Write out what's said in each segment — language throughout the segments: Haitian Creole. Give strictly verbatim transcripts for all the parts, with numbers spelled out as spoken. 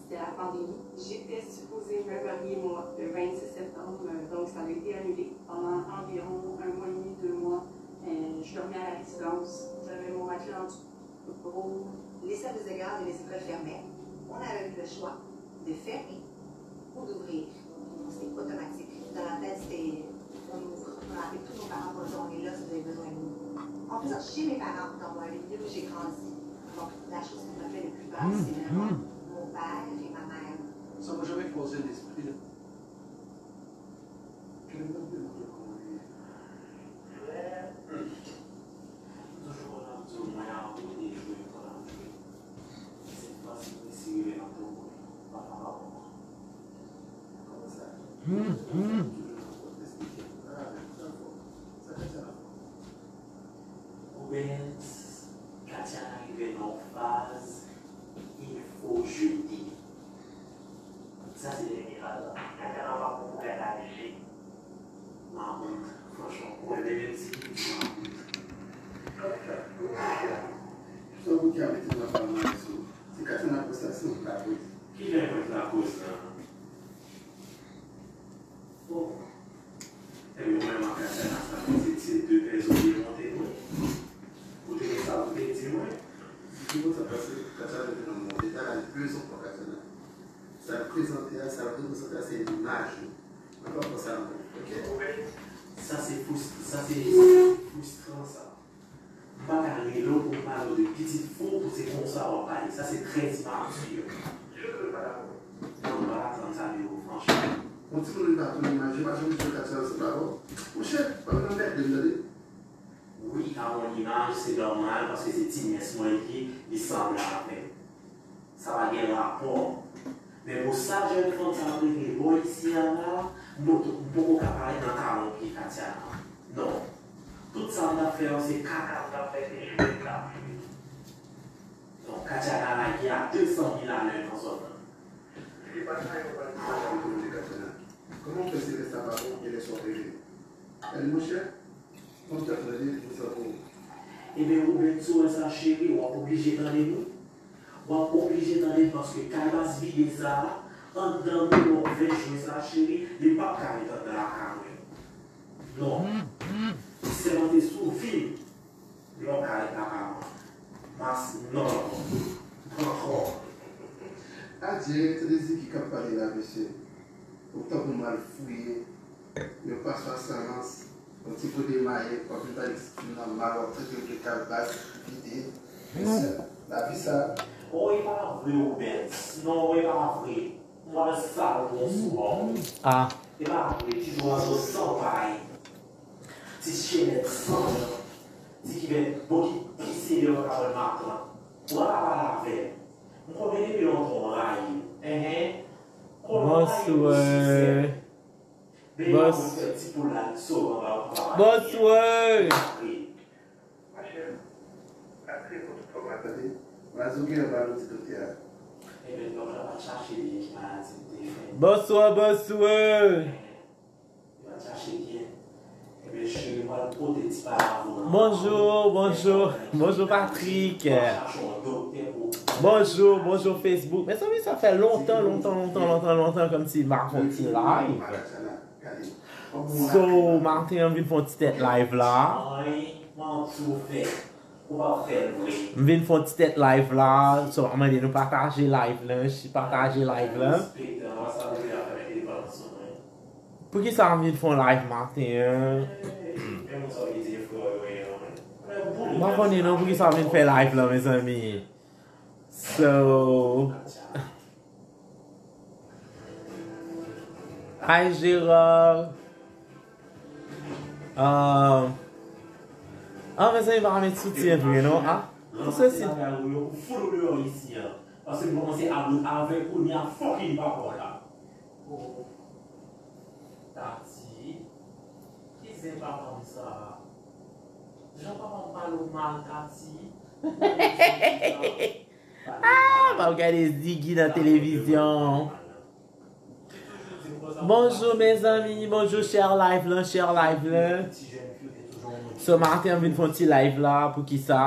C'était la pandémie. J'étais supposée me marier, moi, le vingt-six septembre, euh, donc ça a été annulé. Pendant environ un mois et demi, deux mois, euh, je dormais à la résidence. J'avais mon matelas en dessous. Pour laisser des égards et les écoles fermées, on avait le choix de fermer ou d'ouvrir. C'est automatique. Dans la tête, c'est on ouvre, on appelle tous nos parents pour leur dire on est là si vous avez besoin de nous. En faisant chier mes parents dans mon lieu où j'ai grandi. Donc, la chose qui m'a fait le plus peur, c'est vraiment mon père et ma mère. Sa mwen janm fòse lespri. Kè m nan demann kòman li ye. Frè, toujou konn ap di w mwen a ou te jwe, konn ap jwe. Sèt fwa si mwen si rive nan tou, papa pa bon. Kòman sa? Toujou nan kont esplike. Ah, men sa fò. Sa fè sa la fò. Rubens, Katiana rive nan yon faz, il faut jeûner. Sa se dènye fraz la. Katiana pa bon pou gad aje. Mamout, franchman, mwen menm si li di mamout. Sa pou ki a mete nan palman sou. Se Katiana pou sa, se yon lakoz. Ki fè mwen lakoz lan? Bon. Ebyen, mwen, mwen, Katiana, sa fè se ti de pèzon li monte mwen. Ou te gen sa pou te di mwen. Di ki konsa pase Katiana te nan monte ta la, li pezon pou Katiana. Sa l prezante a, sa l reprezante a, se imaj ou. Mwen pa pran sa ankò. Ok? Sa se frus-, sa se fristran sa. M pa ka rele w pou m pale w de pitit fou pou se konsa w ap pale. Sa se trè imati. Non, m pa ka tann sa de ou, franchman. Yon timoun li pa tounen imaj, imaj yon jwe Katiana se pa bon. Monchè, pa vin anmède m tande. Wi, a yon imaj, se nòmal, paske se ti nyès mwen li ye, li sanble avè m. Sa pa gen rapò. Men pou sa jèn fanm sa ap regle bò isi a la, m poko, m poko ka parèt nan talon pye Katiana. Non. Tout sa m t ap fè yo se kaka m t ap fè, se jwe m t ap jwe. Non, Katiana lage a de san mil alè nan zòn nan. Se pa sa yo pral di sa k ap rekonèt Katiana. Kòman w fè Silvesta pa bon, e lè sa w rele? Gade monchè, kòm tèt mwen li, pou sa pou ou. Ebyen, Ruben, si w wè sa, cheri, w ap oblije tande m wi. W ap oblije tande m paske kay bas vide sa a, anndan nou w ap fè jwe sa, cheri, li p ap ka ret anndan lakay mwen. Non. Sèmante sou vi m. Lè w ka ret lakay mwen. Mas non. Pran kò. Adye, tande Ziggy k ap pale la, mesye. Ou tankou mal fouye. Yon paswa san lans, yon ti gode maye, w ap vin pale ti moun nan mal, w ap trete l de kay bas, vide. Mesye, lavi sa. Oh, e pa vre, Rubens. Non, e pa vre. Mwen sal bonswa. Ah. E pa vre, ti jwazo san pay. Ti chenèt san jan. Ti kibèt bò ki pise deyò kabòn matant. Ou pa ka pale avè m. M konnen depi lontan w rayi m. Enhen. Konnen w rayi m sou sèn. Bonswa. Bonswa. Machè, pa tre bon tout fòm la, tande. Mazouki anba nou ti kote a. Ebyen, dòk la pa t chache byen ki maladi m te fè. Bonswa, bonswa. Li pa t chache byen. Ebyen, cheri, m pral pote ti paravou nan. Bonjou, bonjou. Bonjou, Patrick. Bonjou, bonjou, Facebook. Mezanmi, sa fè lontan, lontan, lontan, lontan, lontan, kòmsi m pa fè yon ti live. So, maten an, m vin fè yon ti tèt live la. M vin fè yon ti tèt live la. So, m ap mande nou pataje live la. Pataje live la. Poukisa m vin fè yon live maten an? M pa konnen non poukisa m vin fè live la, mezanmi. So, hi, Gérard. Ah, ah, mezanmi, pa met soutyen vre, non? Ah, pou se si. Ou fout ou deyò isi a. Paske m kòmanse ap ri avèk ou, ni a fòk li pa pa w la. Oh. Tati, ki zen papa m sa? Jan papa m pale w mal, Tati. Ah, pa w gade Ziggy nan televizyon. Bonjou, mezanmi. Bonjou, share live lan, share live lan. So, maten, m vin fè yon ti live la. Poukisa?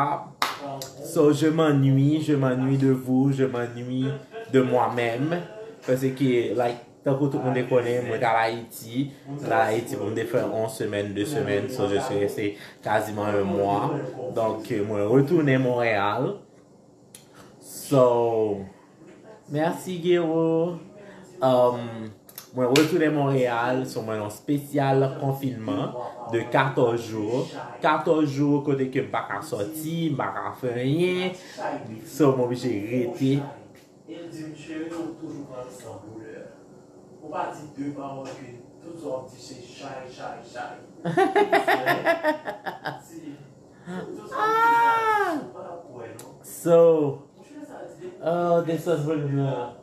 So, je m'ennuie, je m'ennuie de vous, je m'ennuie de moi-même. Paske, like, tankou tout moun te konnen, mwen t al Ayiti. Mwen t al Ayiti pou m te fè yon semèn, de semèn. So, je suis resté quasiment un mois. Donk, mwen retounen Montréal. So, mèsi, Gero. Um, mwen retounen Montréal, so mwen nan spesyal konfinman de katòz jou. Katòz jou kote ke m pa ka sòti, m pa ka fè anyen. So, m oblije rete. E l di m, cheri, ou toujou pran l san doulè. Ou pa di de pawòl ke tout sa w ap di se chay, chay, chay. Si tout sa w ap di se chay, ou pa t ap kwè, non. So, oh, this was really good.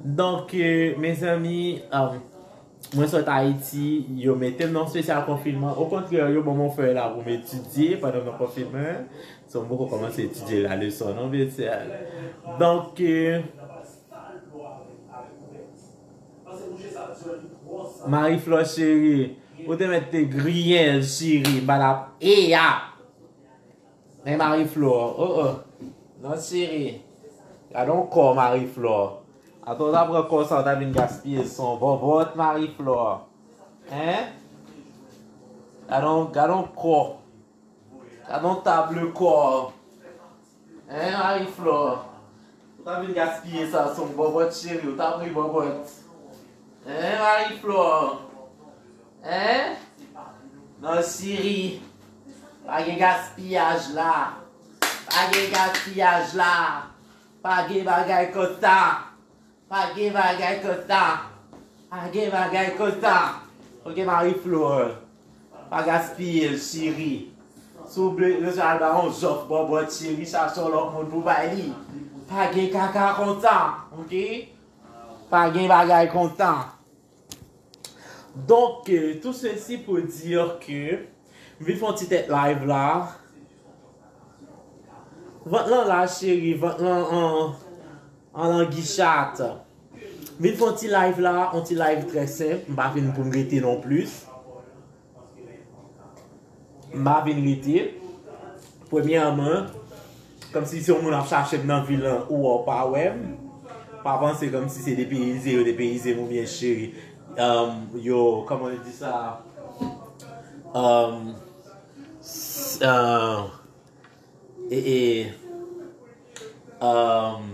Donk, euh, mezanmi, um, mwen sot Ayiti, yo mete m nan spesyal konfinman. Okontrè, yo ban m yon fèy la pou m etidye pandan m nan konfinman. So, m poko kòmanse etidye la leson, non, mesye. Donk, euh, Marie Flore cheri, ou te mèt te griyen l, cheri, m pa t ap e a. Men Marie Flore, oh, oh. Non, cheri. Gade yon kò, Marie Flore. Atò, w ta pran kò sa, w ta vin gaspiye l, se yon bòbòt, Marie Flore. Hein? Gade yon, gade yon kò. Gade yon tab kò. Hein, Marie Flore? Ou ta vin gaspiye sa, se yon bòbòt, cheri, ou ta pran bòbòt. Hein, Marie Flore? Hein? Non, cheri. Pa gen gaspiyaj la. Pa gen gaspiyaj la. Pa gen bagay konsa. Pa gen bagay konsa. Pa gen bagay konsa. Ok, Marie Flore. Pa gaspiye l, cheri. Si w vle, bezwen al ba yon jòf bòbòt, cheri, chache yon lòt moun pou bay li. Pa gen kaka konsa, ok? Pa gen bagay konsa. Donk, euh, tout ceci pour dire que m vin fè yon ti tèt live la. Vant lan la, cheri, vant lan an, an langichat. M vin fè yon ti live la, yon ti live trè senp. M pa vin pou m rete non plis. M pa vin rete. Premyèman, kòmsi se yon moun ap chache m nan vil lan, ou wè w pa wè m. Pa panse kòmsi se depeyize yo depeyize m oubyen cheri. Um, yo, kòman yo di sa? Um, s- uh, e, e, um,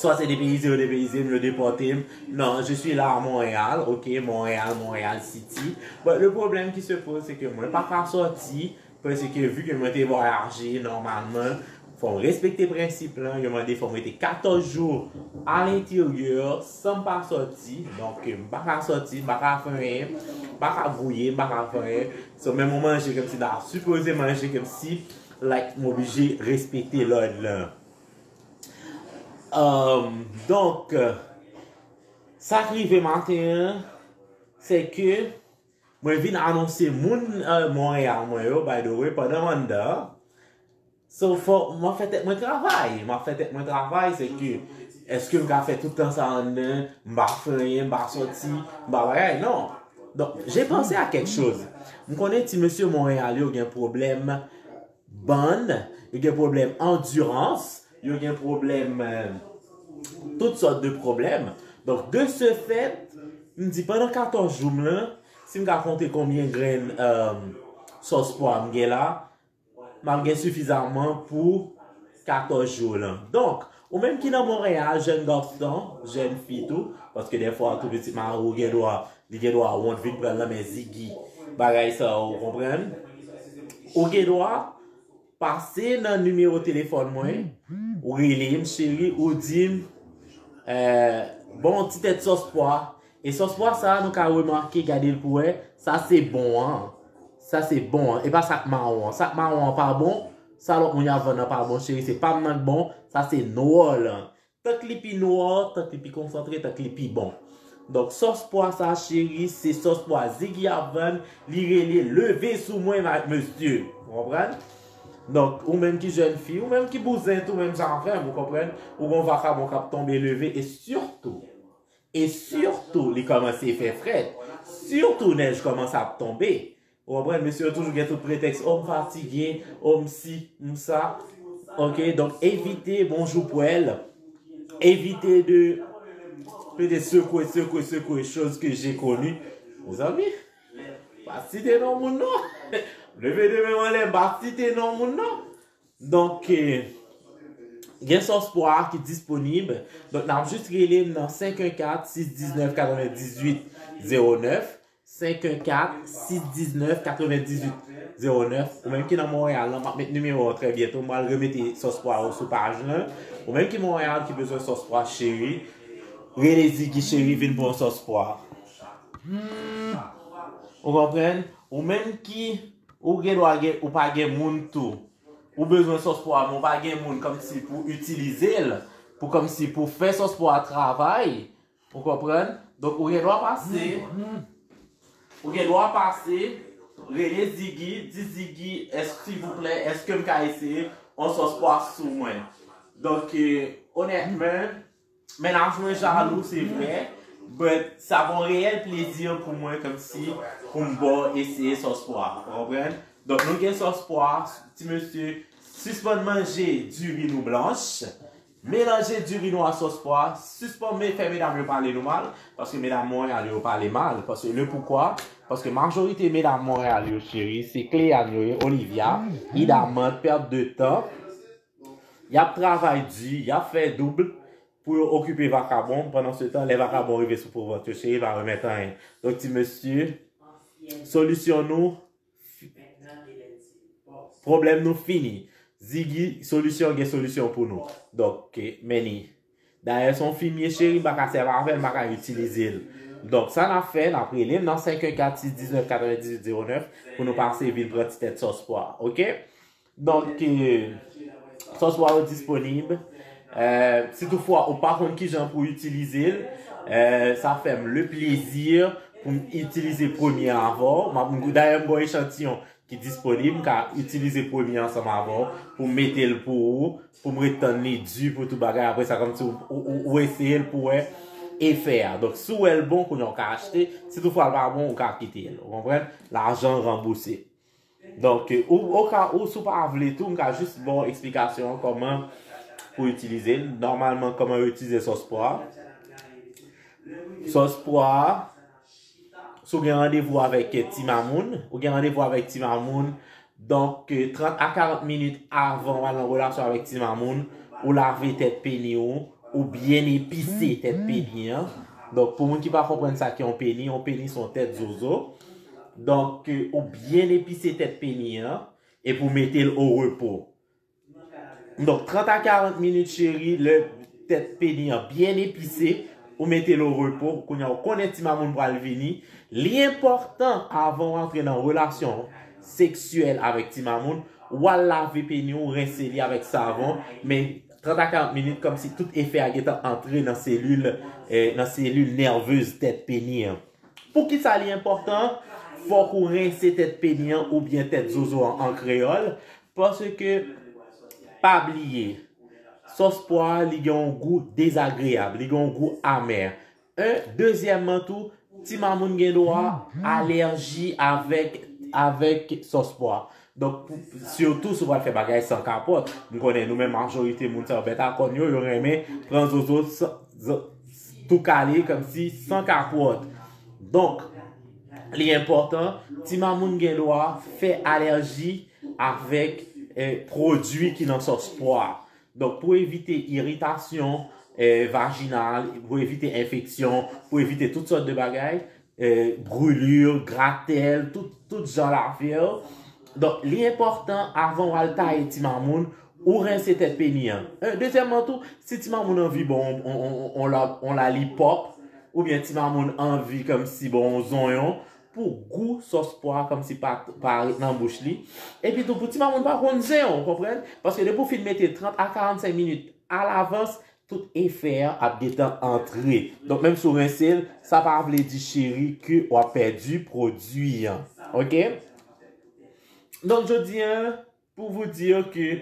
swa se depeyize yo depeyize m, yo depòte m. Non, je suis là à Montréal, ok, Montréal, Montréal City. But le problème qui se pose, se ke mwen pa ka sòti, paske vi ke mwen te vwayaje nòmalman, fò m respekte prensip lan, yo mande fò m rete katòz jou alenteryè san m pa sòti. Donk, m pa ka sòti, m pa ka fè anyen, m pa ka gouye, m pa ka fè anyen. So, menm yon manje kòmsi m ta sipoze manje kòmsi, like, m oblije respekte lòd lan. Um, donk, sa k rive maten an, se ke mwen vin anonse moun, euh, Montréal mwen yo, by the way, pandan m anndan an. So, fò, m ap fè tèt mwen travay. M ap fè tèt mwen travay, se ke, èske m ka fè tout tan sa anndan, m pa fè anyen, m pa sòti, m pa bagay? Non. Donk, j'ai pensé à quelque chose. M konnen ti mesye Montréal yo gen pwoblèm bann, yo gen pwoblèm andirans, yo gen pwoblèm, euh, tout sòt de pwoblèm. Donk, de ce fait, m di pandan katòz jou m lan, si m ka konte konbyen grenn, euh, sòs pwa m gen la, m ap gen sifizaman pou katòz jou lan. Donk, ou menm ki nan Monreyal, jèn gason, jèn fi tou, paske dèfwa tou pitit mari w gen dwa, li gen dwa wont vin pran l nan men Ziggy, bagay sa, ou konprann? Ou gen dwa pase nan nimewo telefòn mwen, ou rele m, cheri, ou di m, euh, bon, ti tèt sòs pwa. E sòs pwa sa, nou ka remake, gade l pou wè, sa se bon an. Sa se bon an. E pa sa k mawon an. Sa k mawon an pa bon. Sa lòt moun y ap vann nan pa bon, cheri. Se pa m nan k bon. Sa se nwa lan. Tank li pi nwa, tank li pi konsantre, tank li pi bon. Donk, sòs pwa sa, cheri, se sòs pwa Ziggy ap vann. Li rele Leve Sou Mwen, ma-, mesye. Ou konprann? Donk, ou menm ki jèn fi, ou menm ki bouzen tou, menm jan avè m, ou konprann? Ou gon vakabon k ap tonbe leve, e sitou, e sitou, li kòmanse fè frèt. Sitou nèj kòmanse ap tonbe. Ou konprann? Mesye yo toujou gen tout pretèks. O, m fatige, o, m si, m sa. Ok, donk evite bonjou pwèl. Evite de pede sekwe, sekwe, sekwe, choz ke je koni. Mezanmi, pa site non moun non. Leve de men anlè, m pa site non moun non. Donk, eh, gen sòs pwa ki disponib. Donk, n ap jis rele m nan senk en kat, sis diznèf, katrevendizuit zewo nèf. Senk en kat, sis diznèf, katrevendizuit zewo nèf. Ou menm ki nan Monreyal, lan, m ap met nimewo a trè byento. M pral remete sòs pwa yo sou paj lan. Ou menm ki Monreyal, ki bezwen sòs pwa cheri, rele Ziggy cheri, vin pran sòs pwa. Ou konprann? Ou menm ki, ou gen dwa gen, ou pa gen moun tou. Ou bezwen sòs pwa, men ou pa gen moun kòmsi pou itilize l, pou kòmsi pou fè sòs pwa travay. Ou konprann? Donk, ou gen dwa pase, ou gen dwa pase, rele Ziggy, di Ziggy, èske, silvouplè, èske m ka eseye yon sòs pwa sou mwen? Donk, eh, onètman, mennaj mwen jalou, se vre, but sa gon reyèl plezi pou mwen, kòmsi pou m ba w eseye sòs pwa. Ou konprann? Donk, nou gen sòs pwa, ti mesye, sispann manje diri nou blanch. Melanje diri nou a sòs pwa, sispann me-, fè medam yo pale nou mal, paske medam Monreyal yo pale mal, paske le poukwa, paske majorite medam Monreyal yo cheri, se Cléane yo ye, Olivia, Idamant, pèt de tan, y ap travay di, y ap fè doub pou yo okipe vakabon, pandan se tan, lè vakabon rive sou po vant yo, cheri pa remèt anyen. Donk, ti mesye, solisyon nou, pwoblèm nou fini. Ziggy, solisyon, gen solisyon pou nou. Donk, eh, men ni. Dayè, se yon fimye cheri, m pa ka sèvi avè l, m pa ka itilize l. Donk, sa n ap fè, n ap rele m nan senk en kat, sis diznèf, katrevendizuit zewo nèf pou nou pase vin pran ti tèt sòs pwa. Ok? Donk, eh, sòs pwa yo disponib. Eh, si toutfwa ou pa konn kijan pou itilize l, eh, sa fè m le plezi pou m itilize premye avè w. M ap, dayè, m gen yon echantiyon ki disponib, m ka itilize premye ansanm avè w pou m mete l pou ou, pou m ret tann li di pou tout bagay. Apre sa, kòmsi ou, ou, ou, ou eseye l pou wè efè a. Donk, si w wè l bon, kounye a w ka achte. Si toutfwa l pa bon, ou ka kite l. Ou konprann? Lajan ranbouse. Donk, ou, ou ka, ou, si w pa vle tou, m ka jis ba w eksplikasyon an kòman pou itilize l. Nòmalman, kòman yo itilize sòs pwa. Sòs pwa, si w gen randevou avèk, eh, ti mamoun, ou gen randevou avèk ti mamoun, donk, eh, trant a karant minit avan w al nan relasyon avèk ti mamoun, ou lave tèt peni w, ou byen epise tèt peni an. Donk, pou moun ki pa konprann sa ki yon peni, yon peni se yon tèt zozo. Donk, eh, ou byen epise tèt peni an, epi ou mete l o repo. Donk, trant a karant minit, cheri, lè tèt peni an byen epise, ou mete l o repo, kounye a ou konnen ti mamoun pral vini. Li enpòtan, avan w antre nan relasyon seksyèl avèk ti mamoun, ou al lave peni w, rense li avèk savon, men trant a karant minit, kòmsi tout efè a gentan antre nan selil, eh, nan selil nèvez tèt peni an. Poukisa li enpòtan? Fòk ou rense tèt peni an oubyen tèt zozo an, an kreyòl, paske, pa bliye, sòs pwa a, li gen yon gou dezagreyab, li gen yon gou amè. En, dezyèmman tou, ti mamoun gen dwa alèji avèk, avèk sòs pwa. Donk, pou, sitou si w pral fè bagay san kapòt. M konnen nou menm majorite moun sa yo bèt a kòn yo, yo renmen pran zozo san, zan-, tou kale kòmsi san kapòt. Donk, li enpòtan, ti mamoun gen dwa fè alèji avèk, eh, pwodui ki nan sòs pwa. Donk, pou evite iritasyon, eh, vajinal, pou evite enfeksyon, pou evite tout sòt de bagay, eh, brûlure, gratèl, tout, tout jan lafè yo. Donk, li enpòtan, avan w al taye ti mamoun, ou rense tèt peni an. Eh, dezyèmman tou, si ti mamoun anvi ba w on, on, on, on la, on lalipòp, oubyen ti mamoun anvi kòmsi ba w on zonyon, pou gou sòs pwa a kòmsi pa, pa ret nan bouch li. Epi tou, pou ti mamoun pa konn zen, ou konprann? Paske depi w fin mete trant a karannsenk minit alavans, tout efè a ap gentan antre. Donk, menm si w rense l, sa pa vle di, cheri, ke w ap pèdi pwodui an. Ok? Donk, jodi a, pour vous dire que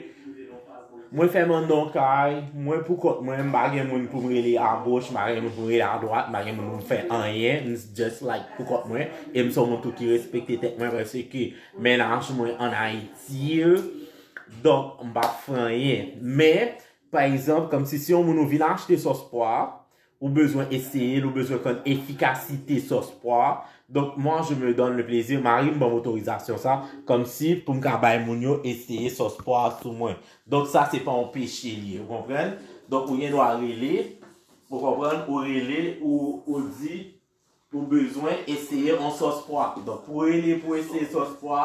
Mwen fè m anndan yon kay, mwen pou kont mwen, m pa gen moun pou m rele agoch, m pa gen moun pou m rele adwat, m pa gen moun pou m fè anyen, m just like pou kont mwen, e m se yon moun tou ki respekte tèt mwen, paske mennaj mwen ann Ayiti, donk m p ap fè anyen. Men, pa egzanp, kòmsi si yon moun ou vin achte sòs pwa, ou bezwen eseye l, ou bezwen konn efikasite sòs pwa. Donk, moi, je me donne le plaisir, mari m ban m otorizasyon sa, kòmsi pou m ka bay moun yo eseye sòs pwa sou mwen. Donk, sa se pa yon peche li ye, ou konprann? Donk, ou gen dwa rele, ou konprann, ou rele, ou, ou di, ou bezwen eseye yon sòs pwa. Donk, pou w rele pou eseye sòs pwa,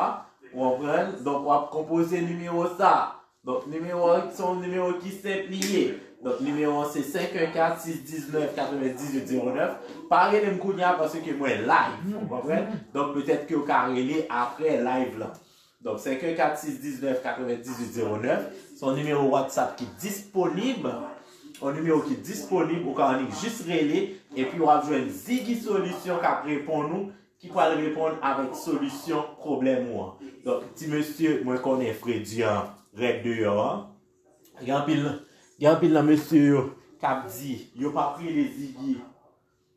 ou konprann? Donk, w ap konpoze nimewo sa. Donk, nimewo a, se yon nimewo ki senp li ye. Donk, nimewo an se senk en kat sis diznèf katrevendizuit zewo nèf. Pa rele m kounye a paske mwen live, ou konprann? Donk, petèt ke w ka rele apre live lan. Donk, senk en kat sis diznèf katrevendizuit zewo nèf, se yon nimewo WhatsApp ki disponib. Yon nimewo ki disponib, ou ka annik jis rele, epi w ap jwenn Ziggy Solution k ap reponn ou, ki pral reponn avèk solisyon pwoblèm ou an. Donk, ti mesye, mwen konnen fredi an, rèd deyò an. Gen anpil, gen anpil nan mesye yo k ap di, yo p ap rele Ziggy.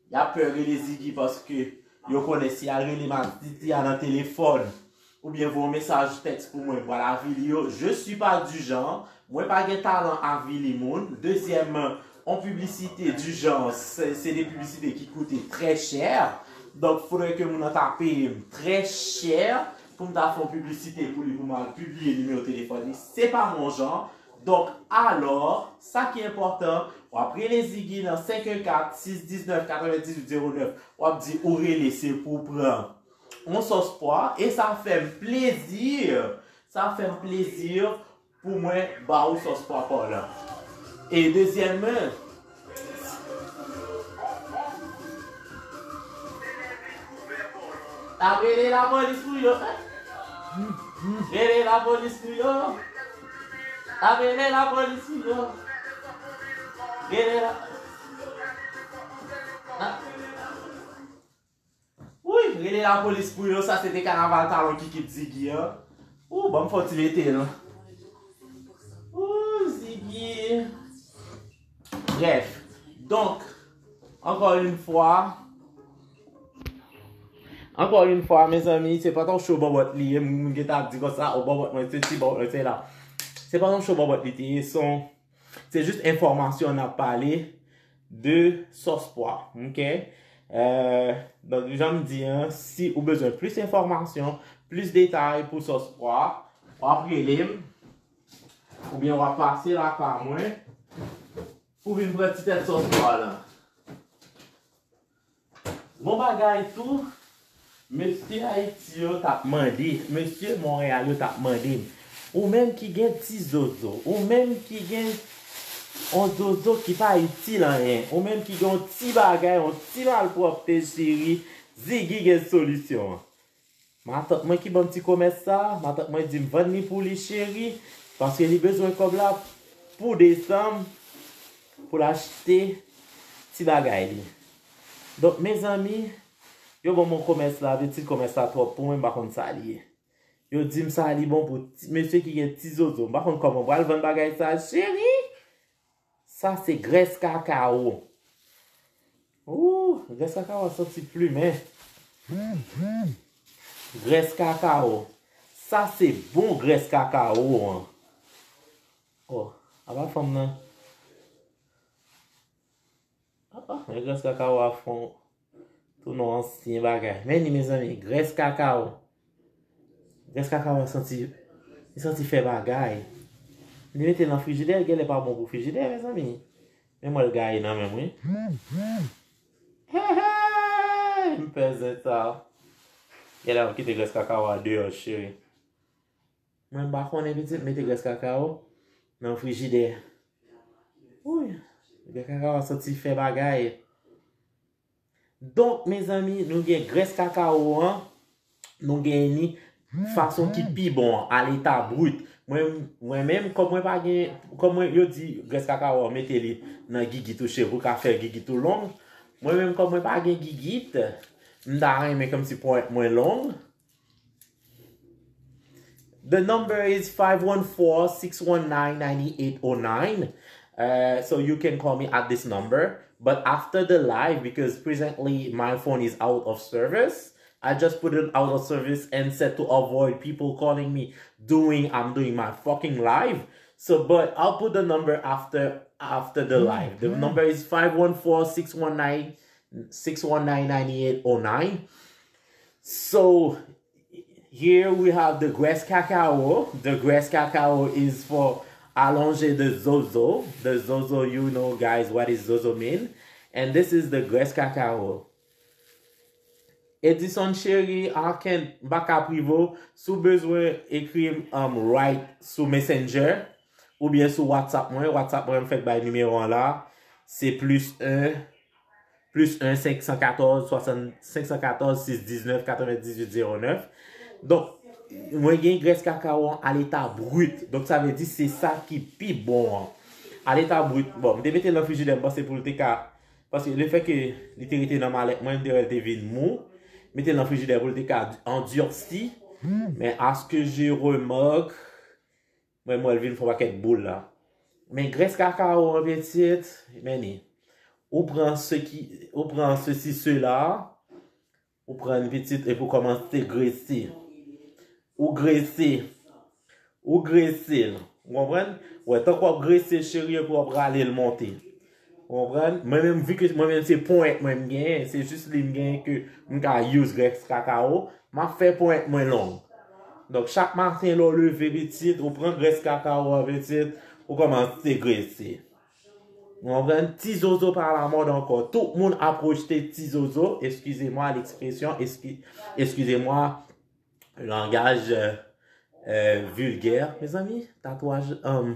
Y ap pè rele Ziggy paske yo konnen si y al rele Matiti a nan telefòn, oubyen voye yon mesaj tèks pou mwen, m pral avili yo. Je suis pas du genre, mwen pa gen talan avili moun. Dezyèmman, yon piblisite du genre, se, se de piblisite ki koute trè chè. Donk, fodre ke moun nan ta peye m trè chè pou m ta fè yon piblisite pou li, pou m al pibliye nimewo telefòn li. Se pa mon jan. Donk, alò, sa ki enpòtan, w ap rele Ziggy nan senk en kat sis diznèf katrevendizuit zewo nèf, w ap di ou rele se pou w pran yon sòs pwa, e sa fè m plezi, sa fè m plezi pou mwen ba ou sòs pwa pa w lan. E dezyèmman, ap rele lapolis pou yo. Rele lapolis pou yo. Ap rele lapolis pou yo. Rele la. Wi, rele lapolis pou yo, sa se te kanaval talon Kikit Ziggy an. Ou, ban m fè yon ti mete l. Ou, Ziggy. Brèf. Donk, ankò yon fwa, ankò yon fwa, mezanmi, se pa t yon show bòbòt li ye, m gen ta di konsa, o bòbòt mwen, se ti bòbòt mwen, se la. Se pa t yon show bòbòt li te ye, se yon Se jis enfòmasyon n ap pale de sòs pwa, oke? Euh, donk, jan m di an, si ou bezwen plis enfòmasyon, plis detay pou sòs pwa, w ap rele m, oubyen w ap pase lakay mwen pou vin pran ti tèt sòs pwa lan. Gon bagay tou, mesye Ayiti yo t ap mande, mesye Monreyal yo t ap mande m, ou menm ki gen ti zozo, ou menm ki gen on zozo ki pa itil anyen, ou menm ki gen on ti bagay, on ti malpwòpte, cheri, Ziggy gen solisyon an. Matant mwen ki ban m ti komès sa, matant mwen di m vann li pou li cheri, paske li bezwen kòb la pou desanm, pou l achte ti bagay li. Donk, mezanmi, yo ban m yon komès la, pitit komès la twòp pou mwen, m pa konn sa li ye. Yo di m sa li bon pou ti, mesye ki gen ti zozo, m pa konn kòman m pral vann bagay sa, cheri. Sa se grès kakawo. Ooh, grès kakawo a santi plimen. Grès kakawo. Sa se bon grès kakawo an. Oh, apa fanm nan. Ah, ah, men grès kakawo a fon. Tounen ansyen bagay. Men li, mezanmi, grès kakawo. Grès kakawo a santi, li santi fè bagay. Li mete l nan frijidè, genlè pa bon pou frijidè, mezanmi. Men mwen l gaye nan men m, wi. Hey, hey! M pè zen sa. Genlè w ap kite grès kakawo a deyò, cheri. Mwen m pa konnen pitit, mete grès kakawo nan frijidè. Wouy, grès kakawo a santi fè bagay. Donk, mezanmi, nou gen grès kakawo an, nou gen li fason ki pi bon an, a leta brit. Mwen, mwen menm, kòm mwen pa gen, kòm mwen, yo di grès kakawo an, mete li nan gigit ou cheve, ou ka fè gigit ou long. Mwen menm, kòm mwen pa gen gigit, m ta renmen kòmsi ponyèt mwen long. The number is five one four, six one nine, nine eight oh nine. Uh, so you can call me at this number. But after the live, because presently my phone is out of service, I just put it out of service and said to avoid people calling me doing I'm doing my fucking live. So, but I'll put the number after after the live. The number is five one four, six one nine, six one nine, nine eight oh nine. So here we have the grace cacao. The grace cacao is for allonge the zozo. The zozo, you know, guys, what is zozo mean? And this is the grace cacao. Edison Cheri, I can't, m pa ka prive w. Si w bezwen ekri m, um, right sou Messenger oubyen sou WhatsApp mwen, WhatsApp mwen m fèk bay nimewo an la, se plis en, plis en, senk san katòz, swasann, senk san katòz, sis diznèf, katrevendizuit zewo nèf. Donk, mwen gen grès kakawo an a leta brit. Donk, sa vle di se sa ki pi bon an. A leta brit, bon, m te mete l nan frijidè, m panse pou l te ka, paske lefètke li te rete nan malèt mwen, m te wè l te vin mou. Mete l nan frijidè pou l te ka andisi. Men aske je remark, mwen, mwen, l vin fè yon pakèt boul la. Men grès kakawo an, pitit, men ni. Ou pran se ki, ou pran sesi, sela, ou pran li, pitit, epi w kòmanse grese. Ou grese. Ou grese l. Ou konprann? Wè, tank w ap grese, cheri, epi w ap rale l monte. Ou konprann? Mwen menm, vi ke mwen menm se ponyèt mwen m genyen, se jis li m genyen ke m ka use grès kakawo, m ap fè ponyèt mwen long. Donk, chak maten lè w leve, pitit, ou pran grès kakawo an, pitit, ou kòmanse grese. Ou konprann? Ti zozo pa alamòd ankò. Tout moun ap rejte ti zozo. Excusez-moi l'expression, eski-, excusez-moi, langage, euh, euh, vulgaire, mezanmi. Tatouage, um,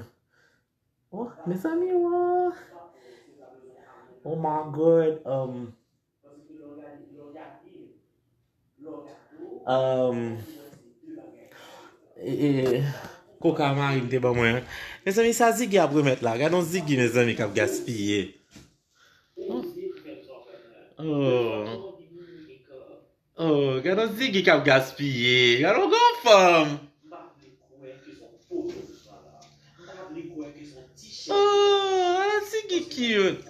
oh, mezanmi, wa. Oh my God, um, um, e, e, koka mari m te ban mwen an. Mezanmi, sa Ziggy ap remèt la. Gade yon Ziggy, mezanmi, k ap gaspiye. Oh. Oh. Oh, gade yon Ziggy k ap gaspiye. Gade yon granfanm. Oh, ala Ziggy cute.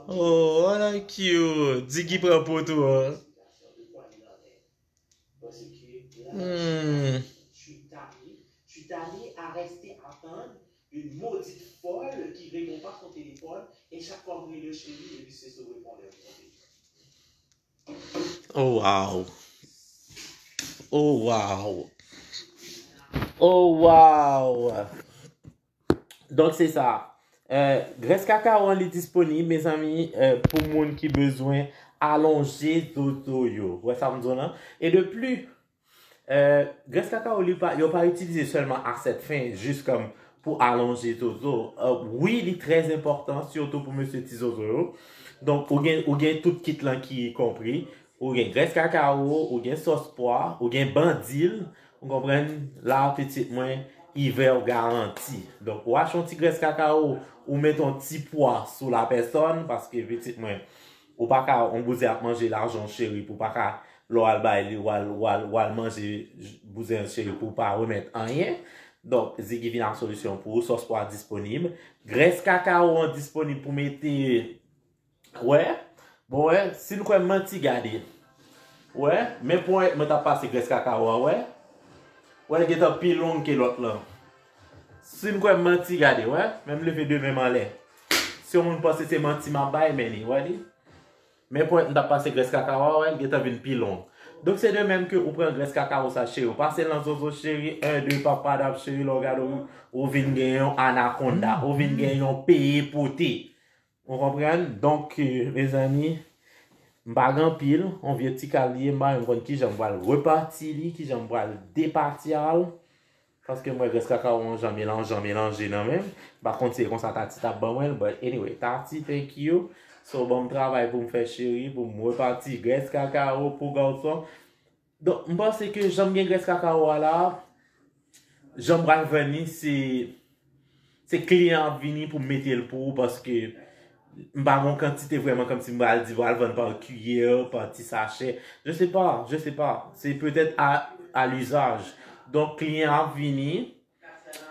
Oh, ala cute. Ziggy pran poto an. Hmm. Oh, wow. Oh, wow. Oh, wow. Donk, se sa. Euh, grès kakawo an, li disponib, mezanmi, euh, pou moun ki bezwen alonje zozo yo. Ou wè sa m di w lan? E de plis, euh, grès kakawo, li pa, yo pa itilize sèlman a sèt fen, jis kòm pou alonje zozo. Euh, wi, li trè enpòtan, sitou pou mesye ti zozo yo. Donk, ou gen, ou gen tout kit lan ki konpri. Ou gen grès kakawo, ou gen sòs pwa, ou gen bandil, ou konprann, la, pitit mwen, ivè w garanti. Donk, ou achte yon ti grès kakawo, ou met yon ti pwa sou lapèsòn, paske, pitit mwen, ou pa ka, yon bouzen ap manje lajan w, cheri, pou w pa ka, lè w al bay li, w al, w al, w al manje bouzen an, cheri, pou w pa remèt anyen. Donk, Ziggy vin ak solisyon pou ou, sòs pwa disponib. Grès kakawo an disponib pou mete Wè, bon, wè, si n kwè m manti, gade. Wè, men ponyèt mwen t ap pase grès kakawo a, wè. Wè, l gentan pi long ke lòt lan. Si n kwè m manti, gade, wè, men m leve de men m anlè. Si yon moun panse se manti m ap bay, men li, wè li. Men ponyèt m t ap pase grès kakawo a, wè, l gentan vin pi long. Donk, se de menm ke ou pran grès kakawo sa, cheri, ou pase l nan zozo, cheri, en, de, papadap, cheri, lè w gade, ou, ou vin gen yon anakonda, ou vin gen yon peye pote. Ou konprann? Donk, euh, mezanmi, m pa gen anpil, yon vye ti kal li ye, m pa menm konn kijan m pral repati li, kijan m pral depati a l. Paske m wè grès kakawo an jan melanje, jan melanje nan men m. M pa konn si se konsa Tati t ap ban mwen l, but anyway, Tati, thank you. So, ban m travay pou m fè, cheri, pou m repati grès kakawo pou gason. Donk, m panse ke jan m gen grès kakawo a la, jan m pral vann li, se, se kliyan ap vini pou m mete l pou ou, paske m pa gon kantite vrèman kòmsi m pral di pral vann pa kiyè, pa ti sachè. Je sais pas, je sais pas. Se petèt a, a l'usage. Donk, kliyan ap vini,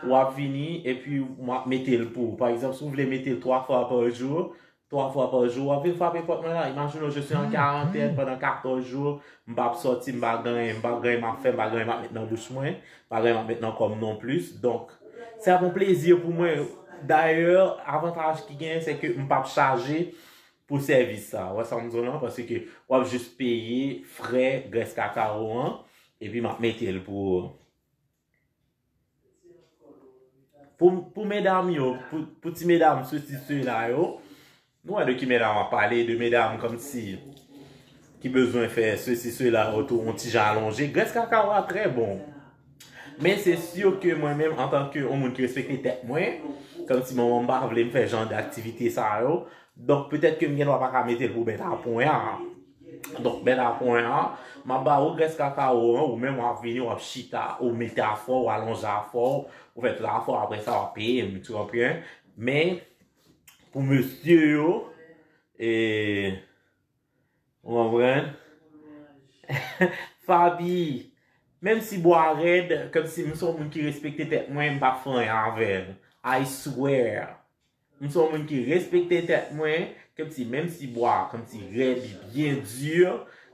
w ap vini, epi m ap mete l pou ou. Pa egzanp, si w vle mete l twa fwa pa jou, twa fwa pa jou, w ap vin frape pòt mwen la. Imagine w, je suis en quarantaine pandan katòz jou, m p ap sòti, m pa gen anyen, m pa gen anyen m ap fè, m pa gen anyen m ap met nan bouch mwen, m pa gen anyen m ap met nan kò m non plis. Donk, se ap yon plezi pou mwen. Dayè, avantaj ki genyen, se ke m p ap chaje pou sèvis sa. Ou wè sa m di w lan? Paske w ap jis peye frè grès kakawo an, epi m ap mete l pou ou. Pou, pou medam yo, pou, pou ti medam sesi sela yo, nou wè de ki medam ap pale, de medam kòmsi ki bezwen fè sesi sela, otou yon ti jan alonje. Grès kakawo a trè bon. Men se si ke mwen menm, antanke yon moun ki respekte tèt mwen, kòmsi mwen, mwen pa vle m fè jan de aktivite sa yo, donk petèt ke m gen dwa pa ka mete l pou bèt a pwen an. Donk, bèt a pwen an, m ap ba ou grès kakawo an, ou menm w ap vini, w ap chita, ou mete afè w, ou alonje afè w, ou fè tout afè w, apre sa w ap peye m, tu konprann? Men, pou mesye yo, e, ou konprann? Fabi, menm si bwa rèd, kòmsi m se yon moun ki respekte tèt mwen, m p ap fè anyen avè l. I swear. M se yon moun ki respekte tèt mwen, kòmsi menm si bwa, kòmsi rèd, li byen di,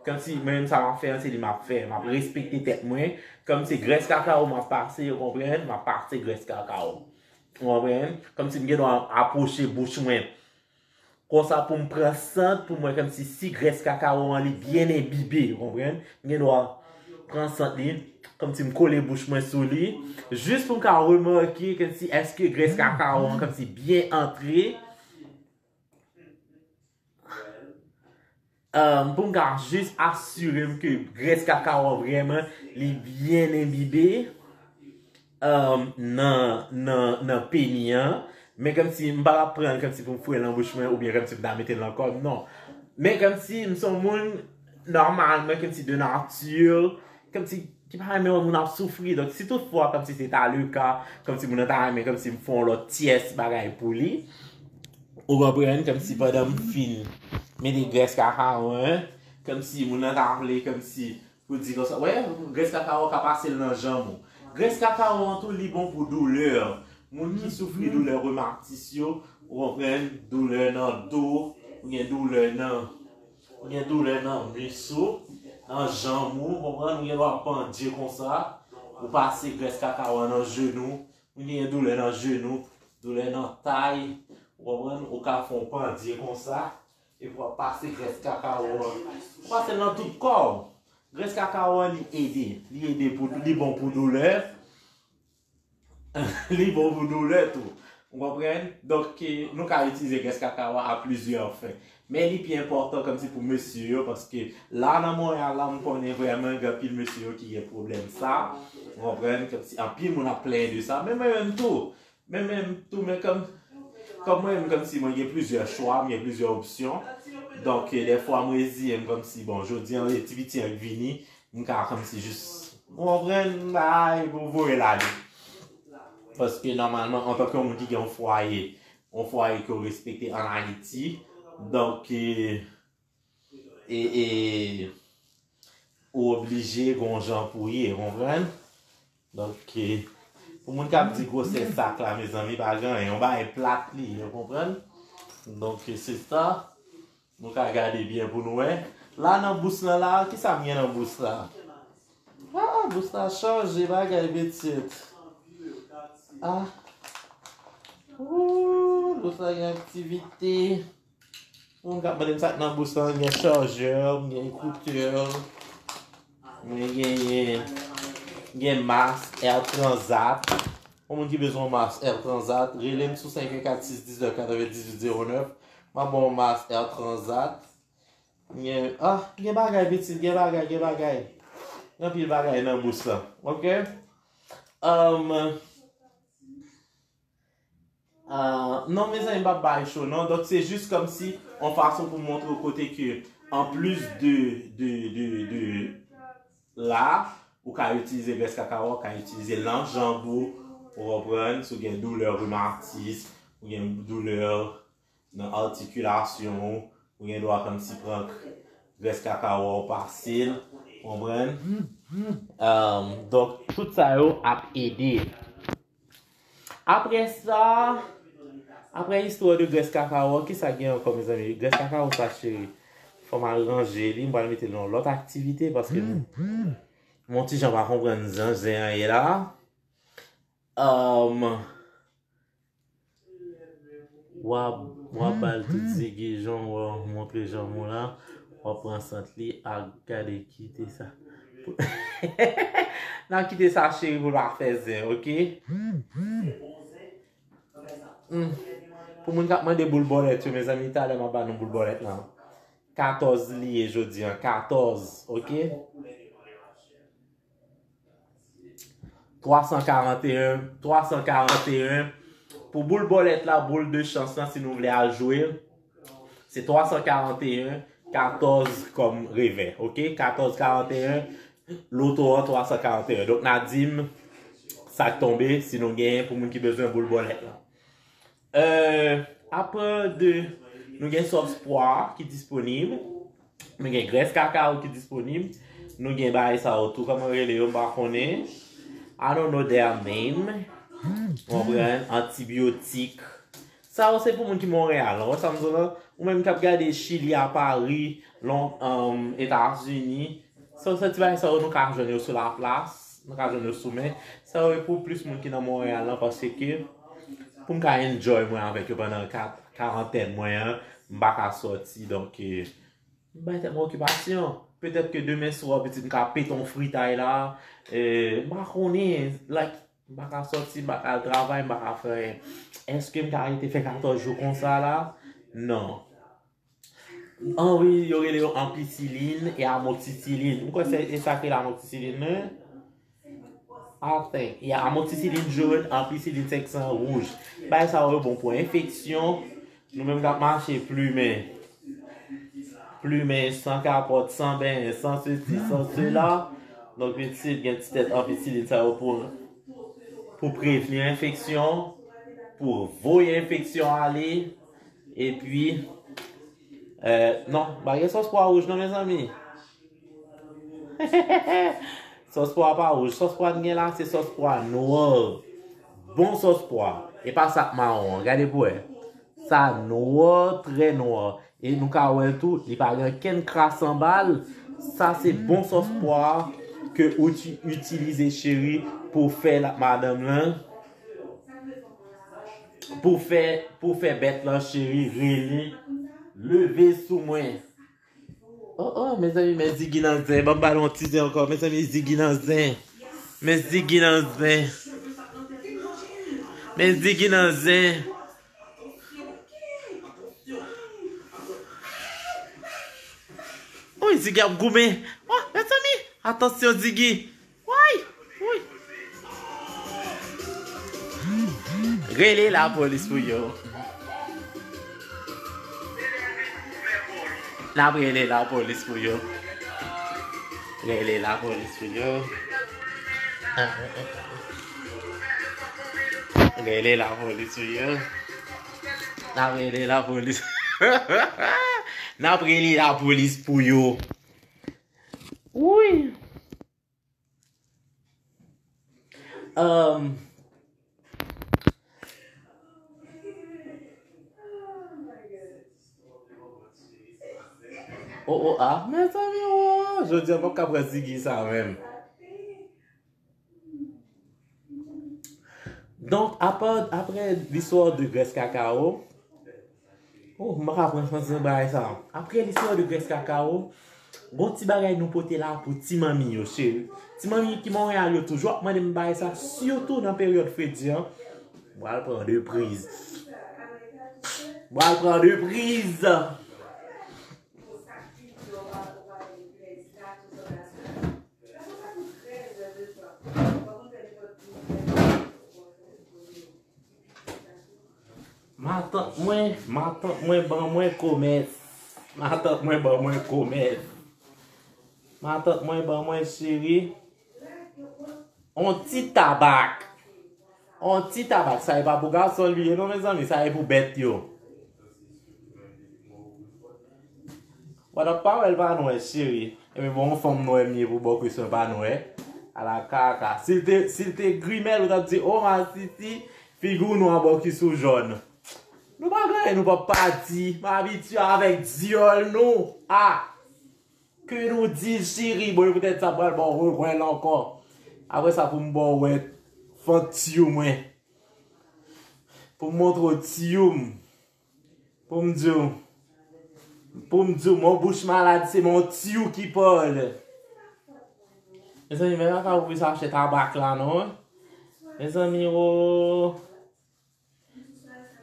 kòmsi mwen menm sa m ap fè an, se li m ap fè. M ap respekte tèt mwen, kòmsi grès kakawo m ap pase, ou konprann? M ap pase grès kakawo. Ou konprann? Kòmsi m gen dwa apwoche bouch mwen konsa pou m pran sant pou m wè kòmsi si grès kakawo an li byen enbibe, ou konprann? M gen dwa pran sant li, kòmsi m kole bouch mwen sou li, jis pou m ka remake kòmsi èske grès kakawo an kòmsi byen antre. Um, pou m ka jis asire m ke grès kakawo an vrèman li byen enbibe, um, nan, nan, nan peni an. Men kòmsi m pa t ap pran l kòmsi pou m foure l nan bouch mwen oubyen kòmsi m ta mete l nan kò m, non. Men kòmsi m se yon moun, nòmalman, kòmsi de nati, kòmsi ki pa renmen wè moun ap soufri. Donk, si toutfwa, kòmsi se ta le ka, kòmsi moun nan ta renmen, kòmsi m fè yon lòt tyès bagay pou li. Ou konprann? Kòmsi pandan m fin mete grès kakawo an, kòmsi moun nan ta vle, kòmsi pou di konsa, wè, grès kakawo ka pase l nan janm ou. Grès kakawo an tou, li bon pou doulè. Moun ki soufri doulè rematis yo, ou konprann, doulè nan do, ou gen doulè nan, ou gen doulè nan mis ou, nan janm ou, ou konprann, ou gen dwa pandye konsa, ou pase grès kakawo an nan jenou, ou gen doulè nan jenou, doulè nan tay, ou konprann, ou ka fè yon pandye konsa, epi w ap pase grès kakawo an. Ou pase l nan tout kò w. Grès kakawo an, li ede. Li ede pou, li bon pou doulè. Li bon pou doulè tou. Ou konprann? Donk, eh, nou ka itilize grès kakawo a plizyè fen. Men li pi enpòtan kòmsi pou mesye yo, paske la nan Monreyal la, m konnen vrèman gen anpil mesye yo ki gen pwoblèm sa. Ou konprann? Kòmsi anpil moun ap plenyen de sa. Men mwen menm tou, men menm tou, men kòm, kòm mwen menm, kòmsi mwen gen plizyè chwa, mwen gen plizyè opsyon. Donk, eh, dèfwa m reziyen m kòmsi, bon, jodi an, eh, ti piti an k vini, m ka kòmsi jis, ou konprann, bay, pou voye l ale. Paske nòmalman, antanke yon moun ki gen yon fwaye, yon fwaye ke w respekte ann Ayiti, donk, eh, e, e, ou oblije gon jan pou ye, konprann? Donk, eh, pou moun k ap di gwosè sak la, mezanmi, pa gen anyen, yon bagay plat li ye, ou konprann? Donk, eh, se sa. Nou ka gade byen pou nou wè. La nan bous lan la, kisa m gen nan bous la? Ah, bous la chaje bagay, pitit. Ah. Ooh, bous la gen aktivite. Moun k ap mande m sa k nan bous lan, gen chajè, gen ekoutè, men gen, gen mas Air Transat. Yon moun ki bezwen yon mas Air Transat, rele m sou senk en kat sis diznèf katrevendizuit zewo nèf. M ap ba w mas Air Transat. Gen, ah, gen bagay, pitit, gen bagay, gen bagay. Gen anpil bagay nan bous lan. Oke? Um, ah, non, mezanmi, m p ap bay cho, non. Donk, se jis kòmsi yon fason pou montre w kote ke, anplis de, de, de, de, la, ou ka itilize grès kakawo, ou ka itilize l nan janm ou, Ou konprann? Si w gen doulè rimatis, ou gen doulè nan atikilasyon w, ou gen dwa kòmsi pran grès kakawo a w pase l, konprann? Donk, tout sa yo ap ede. Apre sa, apre istwa de grès kakawo, kisa gen ankò, mezanmi? Grès kakawo sa, cheri, fò m al ranje li, m pral mete l nan lòt aktivite, paske m, m on ti jan pa konprann jan zen an ye la. Um, w ap, w ap ba l tout zigi jan w montre janm ou la. W ap pran sant li ak gade kite sa. N ap kite sa, cheri, pou l pa fè zen, oke? Hmm. Pou moun k ap mande boul bòlèt yo, mezanmi, talè m ap ba nou boul bòlèt lan. Katòz li ye jodi an, katòz, oke? Twa san karanteyen, twa san karanteyen. Pou boul bòlèt la, boul de chans lan, si nou vle al jwe, se twa san karanteyen, katòz kòm revè, oke? Katòz karanteyen, loto an twa san karanteyen. Donk, n a di m sa k tonbe, si nou genyen, pou moun ki bezwen boul bòlèt la. Euh, apre de, nou gen sòs pwa ki disponib. Nou gen grès kakawo ki disponib. Nou gen bagay sa yo tou, kòman yo rele yo, m pa konnen. I don't know their name. Konprann? Antibyotik. Sa yo se pou moun ki Monreyal. Ou wè sa m di w la? Ou menm k ap gade Chili, a Pari, Lon-, um, Etazini. Sa yo se ti bagay sa yo nou ka jwenn yo sou laplas. Nou ka jwenn yo sou men. Sa yo e pou plis moun ki nan Monreyal lan, paske pou m ka enjoy mwen avèk yo pandan kat, karantèn mwen an, m pa ka sòti, donk, eh, m bay tèt mwen okipasyon. Petèt ke demen swa, pitit m ka pete yon fritay la, eh, m pa konnen, like, m pa ka sòti, m pa ka al travay, m pa ka fè anyen. Èske m ka rete fè katòz jou konsa la? Non. An wi, yo rele yo anpisilin e amoksisilin. M kwè se e sa k rele amoksisilin, non? I think. Yeah, amoksisilin jòn, anpisilin senk san wouj. Bagay sa yo bon pou enfeksyon. Nou menm k ap mache plimen. Plimen, san kapòt, san benyen, san sesi, san sela. Donk, pitit gen ti tèt anpisilin sa yo pou, pou prevni enfeksyon, pou voye enfeksyon ale. Epi, eh, non, pa gen sòs pwa wouj non, mezanmi. Sòs pwa pa wouj. Sòs pwa n gen la, se sòs pwa nwa. Bon sòs pwa. E pa sa k mawon an. Gade pou wè. Sa nwa, trè nwa. E nou ka wè l tou, li pa gen okenn kras anba l. Sa se bon sòs pwa ke ou ti-, itilize, cheri, pou fè la, madanm lan. Pou fè, pou fè bèt lan, cheri, rele, leve sou mwen. Oh, oh, mezanmi, men Ziggy nan zen. Ban m ba nou yon ti zen ankò. Mezanmi, Ziggy nan zen. Men Ziggy nan zen. Men Ziggy nan zen. Woy, Ziggy ap goumen. Oh, mezanmi, atansyon, Ziggy. Woy, woy. Rele lapolis pou yo. N ap rele lapolis pou yo. Rele lapolis pou yo. Rele lapolis pou yo. N ap rele lapolis. N ap rele lapolis pou yo. Wi. Um, oh, oh, ah, mezanmi, oh, jodi a m p ap ka pran Ziggy sa menm. Donk, apa, apre listwa de grès kakawo, oh, m pa ka pran sans nan bagay sa. Apre listwa de grès kakawo, gon ti bagay nou pote la pou ti manmi yo, cheri. Ti manmi ki Monreyal yo toujou ap mande m bagay sa, sitou nan peryòd fredi an. M pral pran de priz. M pral pran de priz. Matant mwen, matant mwen ban mwen komès. Matant mwen ban mwen komès. Matant mwen ban mwen, cheri, on ti tabak. On ti tabak, sa e pa pou gason li ye non, mezanmi, sa e pou bèt yo. Wè, nan pa wè l pa nwè, cheri. Ebyen, bon, yon fanm nwè m ye pou bòkis mwen pa nwè. Ala kaka. Si l te, si l te grimèl, ou t ap di, "O, masisi, figi w nwa, bòkis ou jòn." Nou pa gen anyen, nou p ap pati. M abitye avèk dyòl nou. A! Ke nou di, cheri, bon, e poutèt sa m pral ba w rewè l ankò. Apre sa, pou m ba w wè fant tiyou mwen. Pou m montre w tiyou m. Pou m di w. Pou m di w, mon bouch malad, se mon tiyou ki pale. Mezanmi, men pa ka ouvri sachè tabak la, non. Mezanmi, o.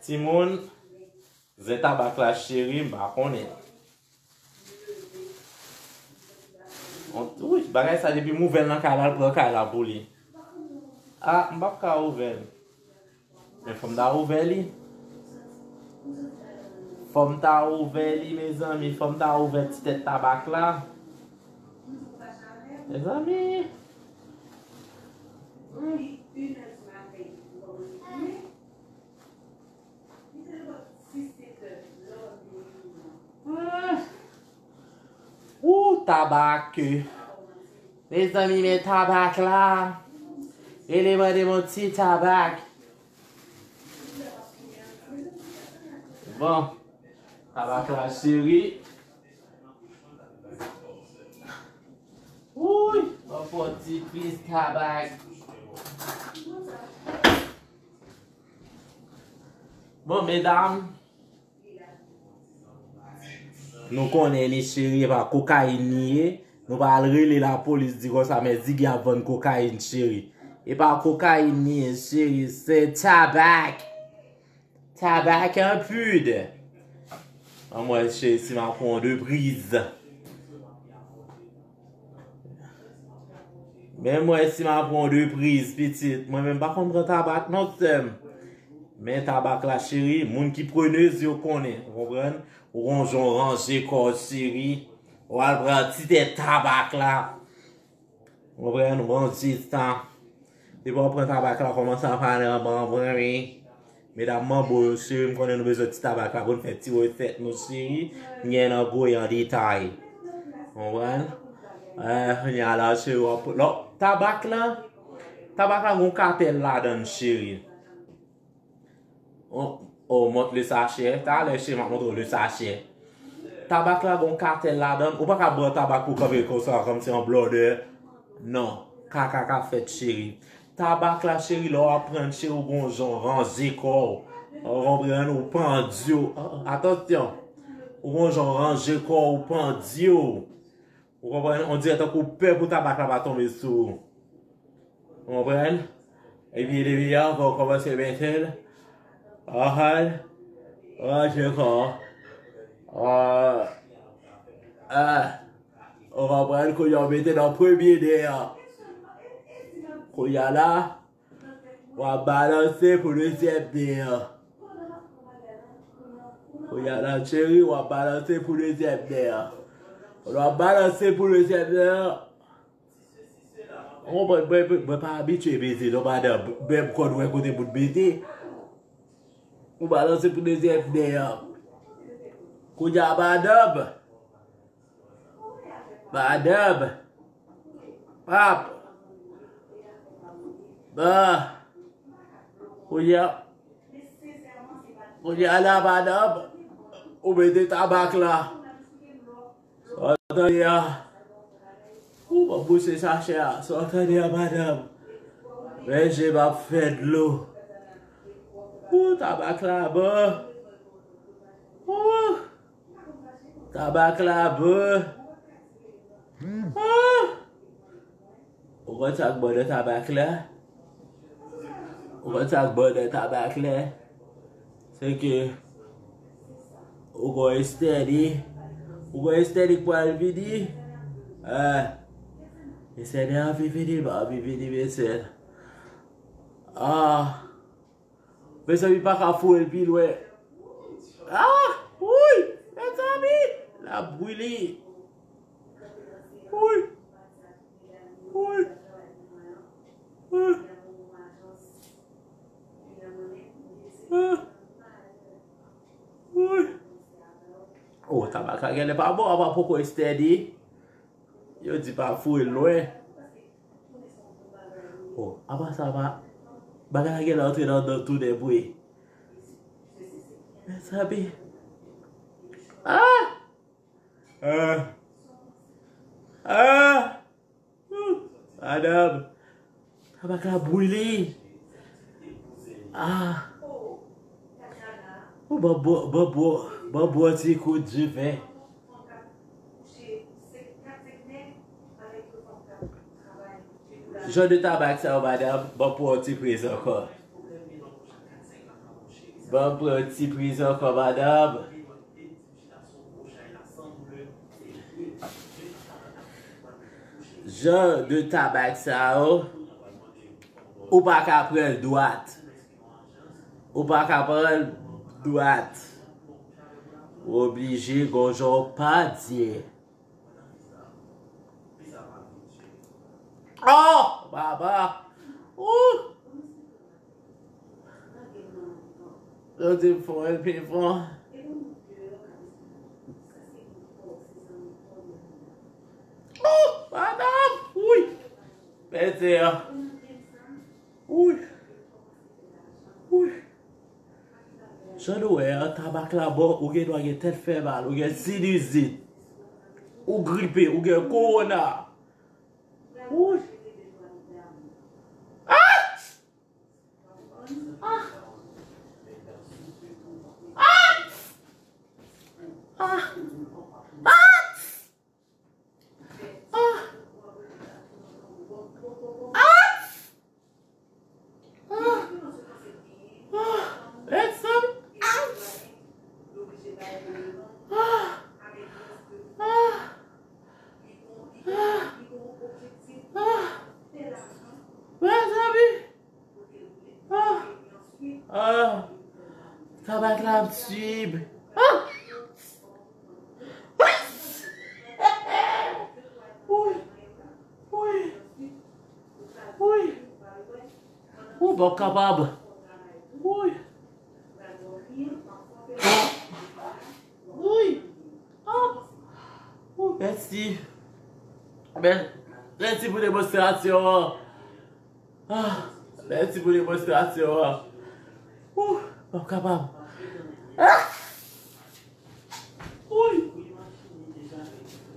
Timoun, zen tabak la, cheri, m pa konnen. On, wi, bagay sa, depi m ouvè l nan kay la, l pran kay la pou li. A, m p ap ka ouvè l. Men fò m ta ouvè li. Fò m ta ouvè li, mezanmi. Fò m ta ouvè ti tèt tabak la. Mezanmi. Ou tabak. Mezanmi, men tabak la. Rele mande m on ti tabak. Bon. Tabak la, cheri. Wouy, ban fò ti plis tabak. Bon, medam, nou konnen li, cheri, e pa kokayin li ye. Nou pa al rele lapolis di konsa, men Ziggy ap vann kokayin, cheri. E pa kokayin li ye, cheri, se tabak. Tabak an pud. An mwen, cheri, si m ap pran de priz. Men mwen, si m ap pran de priz, pitit. Mwen menm pa konn pran tabak, non, sè m. Men tabak la, cheri, moun ki prenez yo konnen, ou konprann? Ou konn jan w ranje kò w, cheri. Ou al pran ti tèt tabak la. Ou konprann? Ou konn ti tan. Depi w pran tabak la, kòmanse ap pale anba anba, wi. Medam manbo yo, cheri, m konnen nou bezwen ti tabak la pou n fè ti resèt nou, cheri. M gen nan goye an detay. Ou konprann? Eh, kounye a la, cheri, w ap, lò, tabak la, tabak la gon katèl ladan l, cheri. Oh, oh, montre le sachet. Talè, cheri, m ap montre w le sachet. Tabak la gon katèl ladan l. Ou pa ka bwè tabak pou kanpe konsa, kòmsi yon blòdè. Non. Kaka ka fèt, cheri. Tabak la, cheri, lè w ap pran l, cheri, ou gon jan w ranje kò w. Ou konprann? Ou pandye w. Atansyon. Ou gon jan w ranje kò w, ou pandye w. Ou konprann? On dirè tankou w pè pou tabak la pa tonbe sou ou. Ou konprann? Epi depi ankò w kòmanse mete l. Ahal. Ranje kò. Ah. Ah. Ou konprann? Kounye a w mete nan premye nen an. Kounye a la, w ap balanse pou dezyèm nen an. Kounye a la, cheri, w ap balanse pou dezyèm nen an. W ap balanse pou dezyèm nen an. Oh, mwen, mwen, mwen, mwen pa abitye beze, non, madanm. Menm kò nou wè kote pou n beze. Ou balanse pou dezyèm nen an. Kounye a, madanm. Madanm. Pap. Ban. Kounye a. Kounye a la, madanm. Ou mete tabak la. Sa w tande a? Ou ban bouche sachè a. Sa w tande a, madanm? Men je m ap fè dlo. Ou tabak la bon. Ou tabak la bon. Ah! Ou konn sa k bon nan tabak la? Ou konn sa k bon nan tabak la? Se ke ou gon estèdi. Ou gon estèdi k pral vini. Ah. Estèdi anvi vini, pa anvi vini, mesye. Ah. Mezanmi, pa ka foure l pi lwen. Ah! Wouy! Mezanmi! L ap brile. Wouy! Wouy! Wouy! Oh, tabak la genlè pa bon, apa poko steady. Yo di pa foure l lwen. Oh, apa sa pa. Bagay la genlè antre nan, nan tou de bri. Mezanmi. Ah! Ah! Ah! Ooh, madanm. Tabak la brile. Ah. Ou ban bwè, ban bwè, ban bwè ti kou diven. Jan de tabak sa yo, madanm, ban pran yon ti priz ankò. Ban pran yon ti priz ankò, madanm. Jan de tabak sa yo, ou pa ka pran l dwat. Ou pa ka pran l dwat. Ou oblije gon jan w pa di. Oh, baba. Ooh. Yo di m fò L P fò. Oh, madanm, wi. Pete an. Wi. Wi. Jan nou wè an, tabak la bon, ou gen dwa gen tèt fè mal, ou gen sinizit, ou gripe, ou gen kowona. Wi. Ah! Ah! Ah! Ah! Ah! Ah! Ah! Ah! Ah! Mezanmi! Ah! Ah! Ah! Ah! Ah! Mezanmi! Ah! Ah! Tabak la ap tuye m. Ah! Wi! Wi! Wi! Ou pa kapab. Wi! Wi! Ah! Ou mèsi. Mè-, mèsi pou demonstrasyon an. Ah, mèsi pou demonstrasyon an. Ooh, m p ap kapab. Ah! Wi.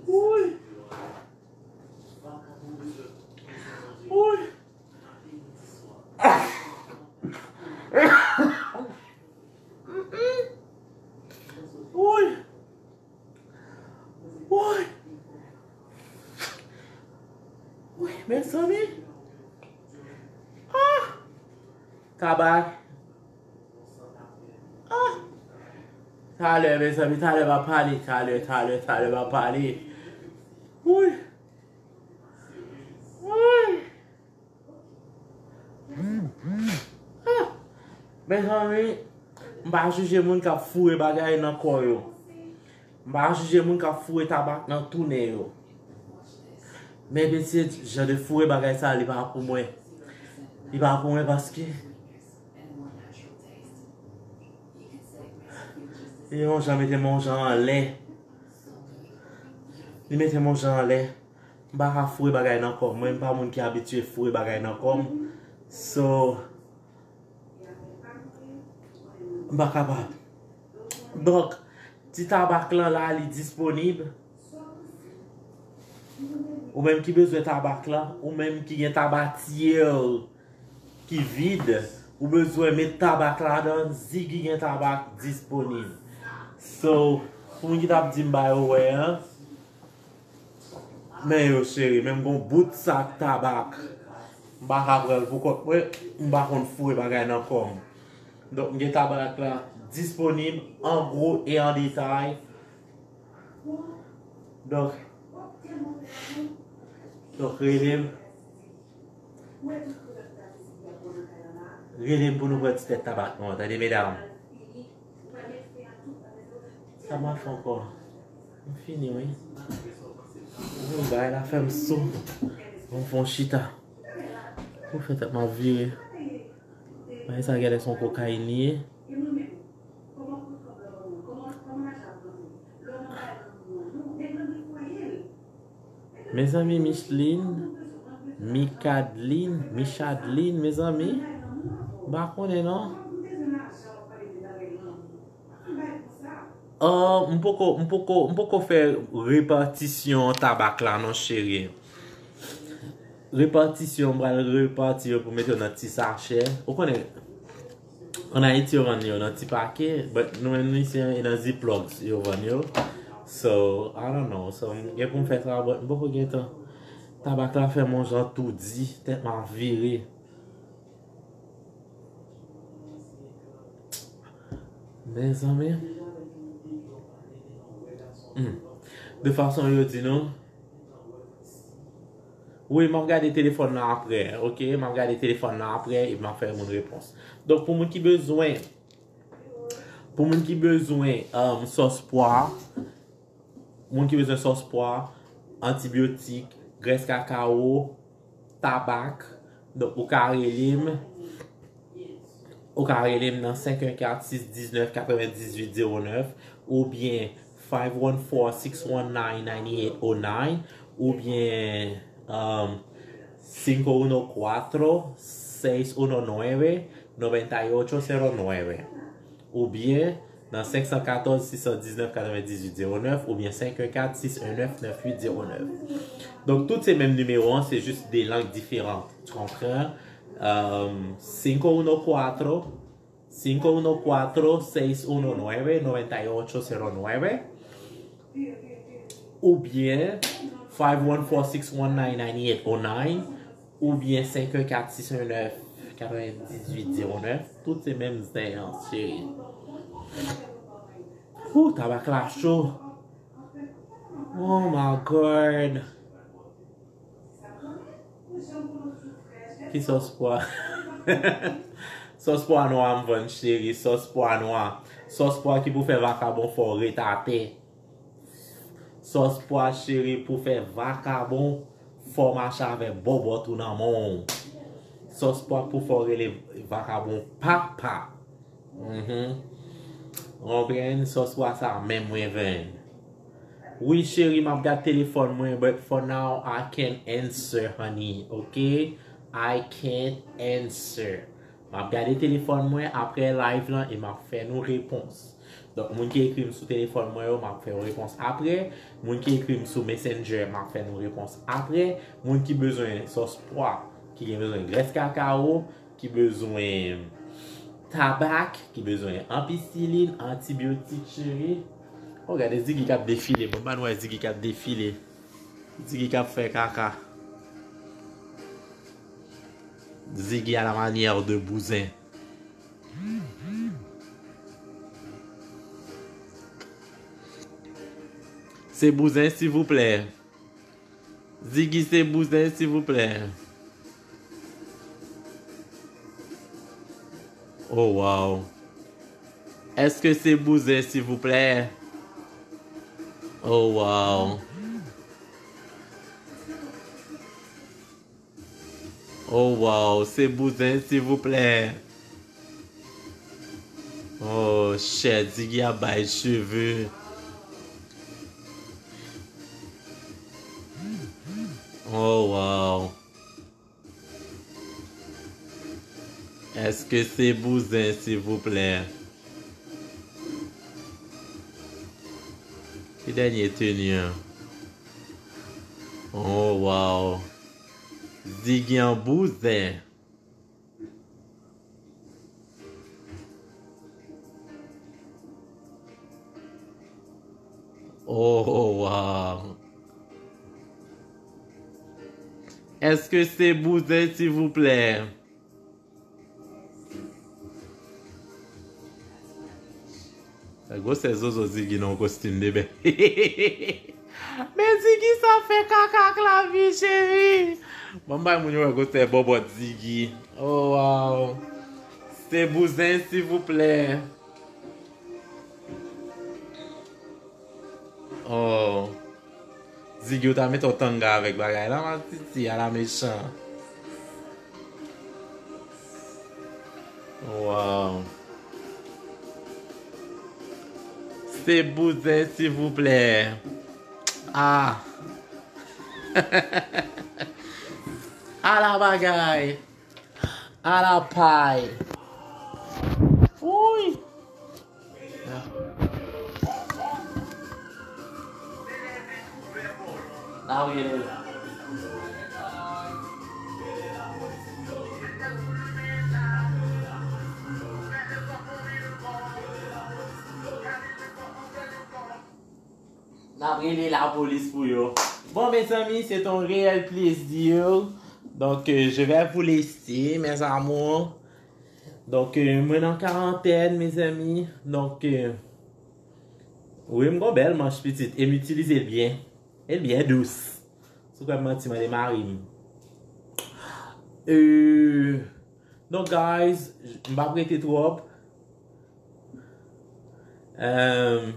Wi. Wi. Ah! Mm-mm. Wi. Wi. Wi, mezanmi. Ah! Tabak. Ah! Talè, mezanmi, talè m ap pale. Talè, talè, talè m ap pale. Wi. Wi. Ah! Mezanmi, m pa jije moun k ap foure bagay nan kò yo. M pa jije moun k ap foure tabak nan tou nen yo. Men mesye, jan de foure bagay sa, li pa pou mwen. Li pa pou mwen paske li yon jan mete m yon jan anlè. Li mete m yon jan anlè. M pa ka foure bagay nan kò m. Mwen, m pa moun ki abitye foure bagay nan kò m. So, m pa kapab. Donk, ti tabak lan la, li disponib. Ou menm ki bezwen tabak lan, ou menm ki gen tabatiye ki vid, ou bezwen met tabak ladan, Ziggy gen tabak disponib. So, pou moun ki t ap di m ba yo wè an, men yo cheri, menm gon bout sak tabak, m pa ka pran l pou kont mwen, m pa konn foure bagay nan kò m. Donk, m gen tabak la disponib an gwo e an detay. Donk, donk, rele m. Rele m pou nou pran ti tèt tabak nou an, tande, medam. Sa m ap fè ankò? M fini, wi. Wi, bagay la fè m sou. Mwen fè yon chita. Mwen fè tèt m ap vire. Bagay sa genlè se yon kokayin li ye. Mezanmi, Micheline, Micadline, Michadline, mezanmi, m pa konnen non. Ah, m poko, m poko, m poko fè repatisyon tabak la non, cheri. Repatisyon, m pral repati yo pou mete yo nan ti sachè. Ou konnen, ann Ayiti yo vann yo nan ti pake, but nou menm nou isi e nan ziploks yo vann yo. So, I don't know. So, m gen pou m fè sa, but m poko gen tan. Tabak la fè m yon jan toudi, tèt m ap vire. Mezanmi. Hmm. De fason yo di nou. Wi, m ap gade telefòn nan apre, ok? M ap gade telefòn nan apre e m ap fè moun repons. Donk, pou moun ki bezwen, pou moun ki bezwen, um, sòs pwa, moun ki bezwen sòs pwa, antibyotik, grès kakawo, tabak, donk, ou ka rele m, ou ka rele m nan senk en kat sis diznèf katrevendizuit zewo nèf oubyen five one four, six one nine, nine eight oh nine oubyen, um, cinco uno cuatro, seis uno nueve, noventa y ocho cero nueve oubyen nan senk san katòz, sis san diznèf, katrevendizuit zewo nèf oubyen senk en kat, sis en nèf, nèf uit zewo nèf. Donk, tout se menm nimewo an, se jis de lang diferan. Tu comprends? Um, cinco uno cuatro, cinco uno cuatro, seis uno nueve, noventa y ocho cero nueve oubyen five one four, six one nine, nine eight oh nine oubyen senk en kat, sis en nèf, katrevendizuit zewo nèf. Tout se menm zen an, cheri. Ooh, tabak la cho. Oh my God. Ki sòs pwa? Sòs pwa nwa m vann, cheri. Sòs pwa nwa. Sòs pwa ki pou fè vakabon fè w ret atè. Sòs pwa, cheri, pou fè vakabon fè w mache avè bòbòt ou nan men w. Sòs pwa pou fè w rele vakabon papa. Mhm. Ou konprann? Sòs pwa sa menm mwen vann. Wi, cheri, m ap gad telefòn mwen, but for now, I can't answer, honey, ok? I can't answer. M ap gade telefòn mwen apre live lan e m ap fè nou repons. Donk, moun ki ekri m sou telefòn mwen yo, m ap fè yo repons apre. Moun ki ekri m sou Messenger, m ap fè nou repons apre. Moun ki bezwen sòs pwa, ki gen bezwen grès kakawo, ki bezwen tabak, ki bezwen anpisilin, antibyotik, cheri. Oh, gade Ziggy k ap defile. Bon, ban nou wè Ziggy k ap defile. Ziggy k ap fè kaka. Ziggy à la manière de bouzen. Se bouzen, silvouplè. Ziggy, se bouzen, silvouplè. Oh, wow. Èske se bouzen, silvouplè? Oh, wow. Oh, wow, se bouzen, silvouplè. Oh, shit, Ziggy ap bay cheve. Oh, wow. Èske se bouzen, silvouplè? Ki dènye teni an? Oh, wow. Ziggy an bouzen. Oh, wow. Èske se bouzen, silvouplè? Sa gwosè zozo Ziggy nan yon kostim de bèf. Men Ziggy sa fè kaka ak lavi, cheri. Ban m bay moun yo wè gwosè bòbòt Ziggy. Oh, wow. Se bouzen, silvouplè. Oh. Ziggy, ou ta mete yon tanga avèk bagay la, Masisi, ala mechan. Wow. Se bouzen, silvouplè. Ah. Ala bagay. Ala pay. Uy. N ap rele l. N ap rele lapolis pou yo. Bon, mezanmi, c'est un réel plaisir. Donc, euh, je vais vous laisser, mes amours. Donc, euh, mwen nan karantèn, mezanmi. Donc, euh, wi, m gon bèl manch pitit. E m itilize l byen. E l byen dous. Si w kwè m manti, mande mari m. Euh, donc, guys, m p ap rete twòp. Euh,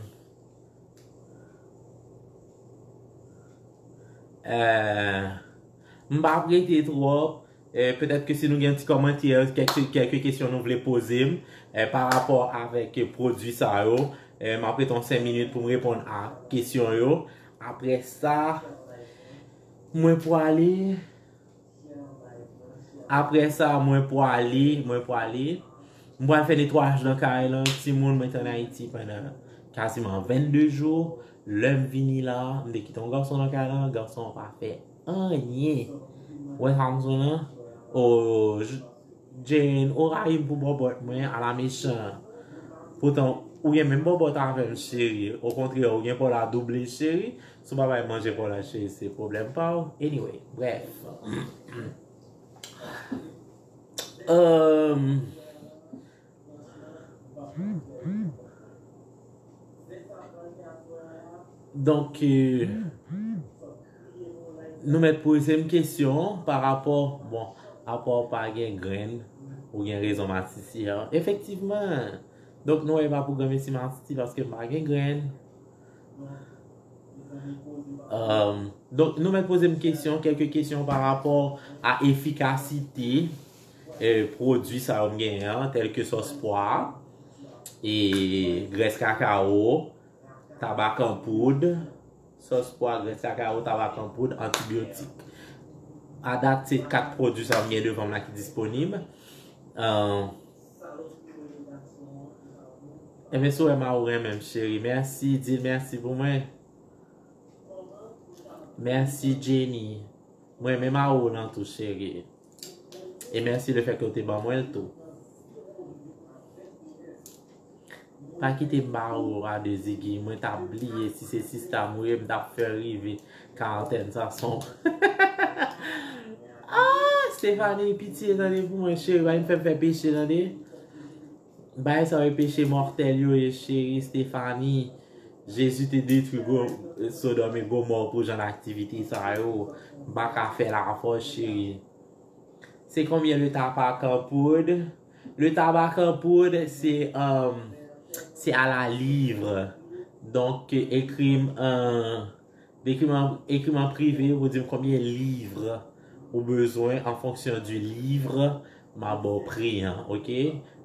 euh, m p ap rete twòp. Euh, petèt ke si nou gen ti kòmantè, kèk, kèk kesyon nou vle poze m, euh, pa rapò avèk pwodui sa yo, euh, m ap rete yon senk minit pou m reponn a kesyon yo. Apre sa, mwen pwale. Apre sa, mwen pwale, mwen pwale. Mwen pral fè netwayaj nan kay lan. Timoun, mwen te ann Ayiti pandan kaziman vennde jou. Lè m vini la, m te kite yon gason nan kay lan. Gason an pa fè anyen. Ou wè sa m sou lan? O, J-, Jane, ou rayi m pou bòbòt mwen, ala mechan. Poutan, ou gen menm bòbòt avè m, cheri. Okontrè, ou gen pa w la double, cheri. Si w pa bay manje pa w la, cheri, se pwoblèm pa w. Anyway, brèf. Euh, donk, euh, nou mèt poze m kesyon pa rapò, bon, apa w pa gen grenn, ou gen rezon, Masisi an. Efektivman. Donk, nou wè, e pa pou granmesi Masisi, paske m pa gen grenn. Euh, donk, nou mèt poze m kesyon, kèk kesyon pa rapò a efikasite, euh, pwodui sa yo m genyen an, tèlke sòs pwa, e grès kakawo, tabak an poud, sòs pwa, grès kakawo, tabak an poud, antibyotik. A dat, se kat pwodui sa yo m gen devan m la ki disponib. Euh, Ebyen, si w wè Mao renmen m, cheri, mèsi, di l mèsi pou mwen. Mèsi, Jenny. Mwen renmen Mao lan tou, cheri. E mèsi lefètke w te ban mwen l tou. Pa kite m ba ou a de Ziggy. Mwen t ap bliye si se sista m ou ye, m t ap fè rive karantèn sa son. Ah, Stephanie, pitye tande pou mwen, cheri, pa vin fè m fè peche tande. Bagay sa yo e peche mòtèl yo ye, cheri Stephanie. Jezi te detwi gwo Sodòm e Gomò pou jan aktivite sa yo. M pa ka fè l avè w, cheri. Se konbyen le tabac en poudre? Le tabac en poudre, se, euh, se à la livre. Donk, ekri m, euh, Ekri m an, ekri m an prive pou di m konbyen liv ou bezwen, an fonksyon di liv, m a ba w pri an, oke?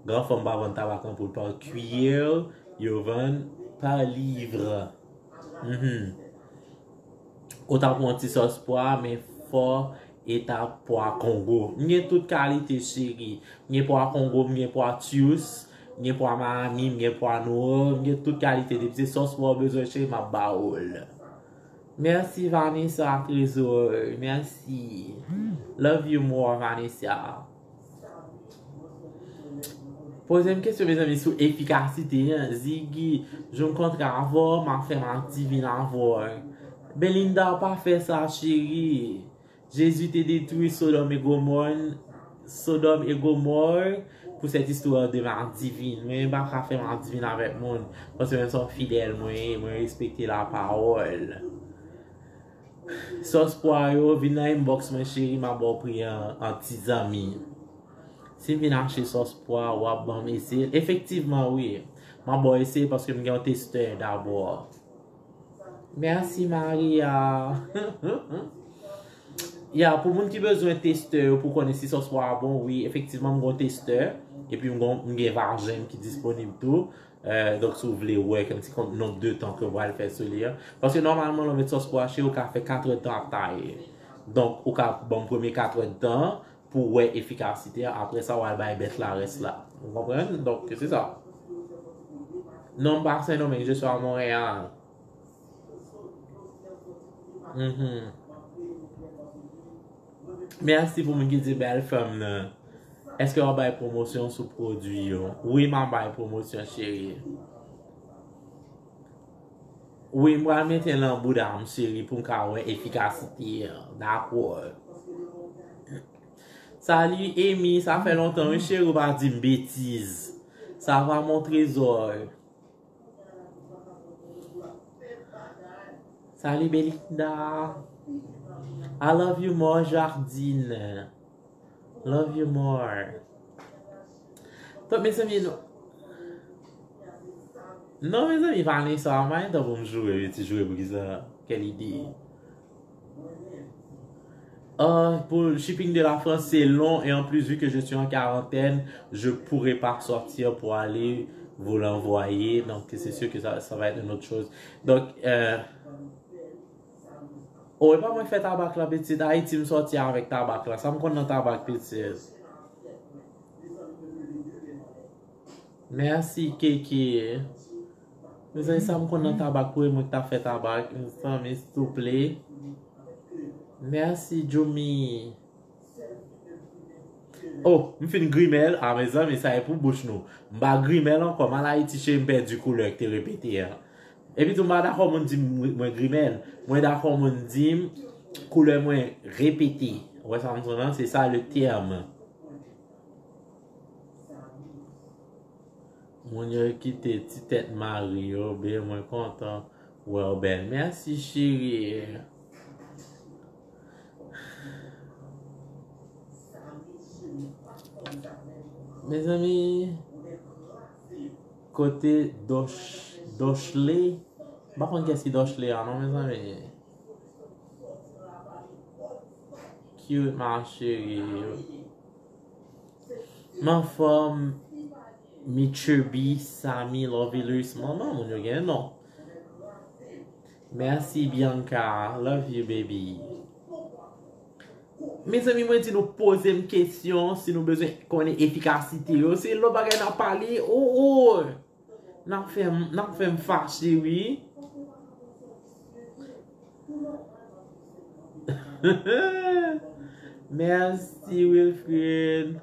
Gran fanm pa vann tabak an poud pa kiyè, yo vann pa liv. Mhm. Ou ta pran yon ti sòs pwa, men fò e ta pwa Kongo. M gen tout kalite, cheri. M gen pwa Kongo, m gen pwa Tyous, m gen pwa Miami, m gen pwa Nwo, m gen tout kalite. Depi se sòs pwa w bezwen, cheri, m ap ba ou l. Mèsi Vanessa Trésor, mèsi. Love you more, Vanessa. Poze m kesyon, mezanmi, sou efikasite an. Ziggy, jou m kontre avè w, m ap fè m ap divin avè w. Belinda, pa fè sa, cheri. Jezi te detwi Sodòm e Gomò, Sodòm e Gomò, pou cette histoire de madivine. Mwen pa ka fè madivine avèk moun, paske mwen se yon fidèl, mwen, mwen respekte lapawòl. Sòs pwa yo, vin nan inbox mwen, cheri, m a ba w pri an, an ti zanmi. Si m vin achte sòs pwa, w ap ban m eseye l? Efektivman, wi. M a ba w eseye paske m gen yon testè dabò. Mèsi, Maria. Ya, pou moun ki bezwen testè yo pou konnen si sòs pwa a bon, wi, efektivman, m gon testè. Epi m gon, m gen vajen ki disponib tou. Euh, donk, si w vle wè kèk ti kont nonb de tan ke w pral fè sou li an. Paske nòmalman, lè w met sòs pou hache, ou ka fè katrè tan ap taye. Donk, ou ka ban m premye katrè tan pou w wè efikasite an. Apre sa, w al bay bèt la rès la. Ou konprann? Donk, se sa. Non, m pa Sendomeng, je suis à Montréal. Mhm. Mèsi pou moun ki di bèl fanm nan. Èske w ap bay pwomosyon sou pwodui yo? Wi, m ap bay pwomosyon, cheri. Wi, m pral mete l nan bouda m, cheri, pou m ka wè efikasite an. Dakò. Salut, Amy, sa fè lontan, wi, cheri, ou pa di m betiz. Ça va, mon trésor? Salut Belinda. I love you more, Jardine. Love you more. Donk, mezanmi, nou. Non, mezanmi, pa nen sa, pa gen tan pou m joure, ti joure pou ki sa? Quelle idée? Euh, pour le shipping de la France, c'est long et en plus, vu que je suis en quarantaine, je pourrais pas sortir pour aller vous l'envoyer. Donc, c'est sûr que ça, ça va être une autre chose. Donc, euh, oh, e pa mwen k fè tabak la, pitit. Ayiti, m sòti avèk tabak la. Sa m konn nan tabak, pitit. Mèsi, Keke. Mezanmi, sa m konn nan tabak, pou e mwen k ta fè tabak. Mezanmi, souple. Mèsi, Jumi. Oh, m fin grimèl. Ah, mezanmi, sa e pou bouch nou. M pa grimèl ankò. M al Ayiti, cheri, m pèdi koulè k te repete a. Epi tou, m pa dakò moun di m, mwen grimèl. Mwen dakò moun di m koulè mwen repete. Ou wè sa m di w lan? Se sa le tèm. Moun yo kite ti tèt mari yo, ben mwen kontan wè w bèl. Mèsi, cheri. Mezanmi, kote Doch-, Dochley? M pa konn kiyès ki Dochley a, non, mezanmi. Cute, ma chérie. M anfòm, Michubi, Sami, Lovilus. Manman, moun yo gen non. Mèsi, Bianca. Love you, baby. Mezanmi, mwen di nou poze m kesyon si nou bezwen konnen efikasite yo. Se lòt bagay n ap pale. Oh, oh. N ap fè m, n ap fè m fache, wi. Mèsi, Wilfred.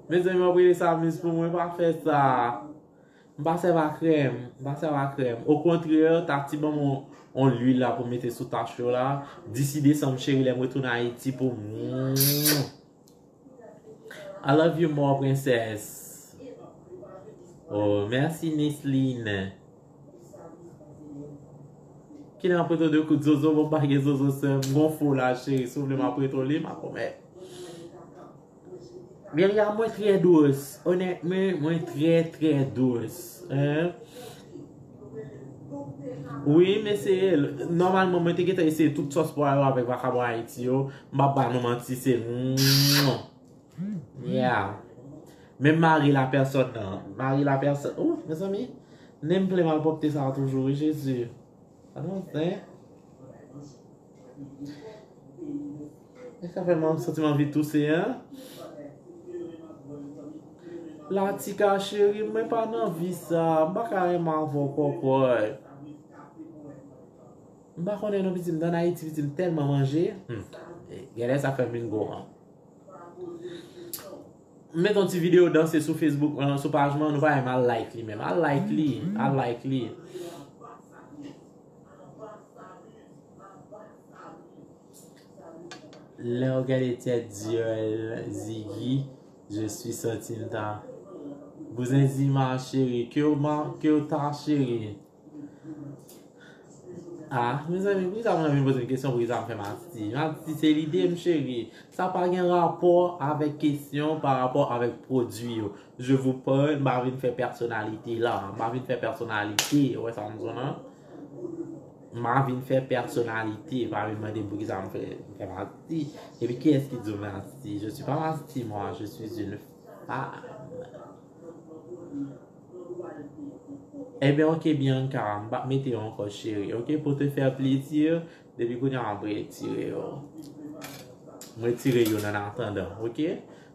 Mezanmi, w ap rele sa mis pou mwen, pa fè sa. M pa sèvi a krèm, m pa sèvi a krèm. Okontrè, Tati ban m yon, yon lwil la pou mete sou tach yo la. Disi desanm, cheri, lè m retounen Ayiti pou m. I love you more, princess. Oh, mèsi, Nisline. Kilè m ap rete w de kout zozo, bon, m pa gen zozo, sè m. M gon fo la, cheri. Si w vle, m ap rete w li, m ap konmè. Byen, ya, mwen trè dous. Onètman, mwen trè, trè dous. Hein? Wi, m eseye l. Nòmalman, mwen te gentan eseye tout sòs pwa yo avèk vakabon Ayiti yo. M p ap ba nou manti, se, yeah. Menm mari lapèsòn nan. Mari lapèsòn. Oh, mezanmi. Nen m plen malpwòpte sa a toujou, wi, Jezi. Sa nou zen. E sa fè m santi m anvi touse, hein? Latika cheri, mwen pa nan vi sa. M pa ka renmen avè w kòkòy. M pa konnen non, pitit m, m t ann Ayiti, pitit m tèlman manje. Hmm. Genlè sa fè m vin gwo an. M met yon ti videyo danse sou Facebook mwen, sou paj mwen, nou pa wè m al like li menm. Al like li, al like li. Lè w gade tèt dyòl Ziggy, je suis santi m ta. Bouzen Zima cheri, ke w ma, ke w ta cheri. Ah, mezanmi, poukisa moun nan vin poze m kesyon, poukisa m fè mati? Mati se lide m, cheri. Sa pa gen rapò avèk kesyon pa rapò avèk pwodui yo. Je vous parle, m pa vin fè pèsonalite la. M pa vin fè pèsonalite, ou wè sa m di w lan? M a vin fè pèsonalite, pa vin mande m poukisa m fè, m fè mati. Epi kiyès ki di w mati? Je suis pas mati, moi, je suis une femme. Ebyen, ok, Bianca, m p ap mete yo ankò, cheri. Ok, pou te fè plezi, depi kounye a, m ap retire yo. M retire yo nan atandan, ok?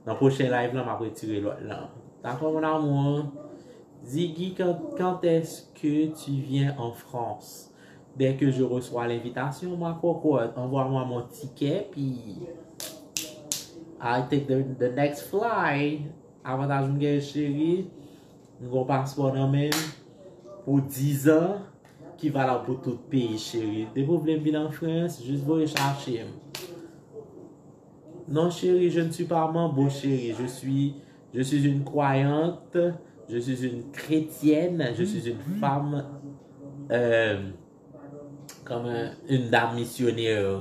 Nan pwochen live lan, m ap retire lòt lan. Dakò, mon amour? Ziggy, quand, quand est-ce que tu viens en France? Dès que je reçois l'invitation, ma cocotte, envoie-moi mon ticket, puis I take the, the next flight. Avantaj m gen, cheri, m gen yon paspò nan men m pou diz an ki valab pou tout peyi, cheri. Depi w vle m vin an Frans, jis voye chache m. Non, chérie, je ne suis pas mambo, chérie. Je suis, je suis une croyante, je suis une chrétienne, je suis une femme, euh, comme une dame missionnaire.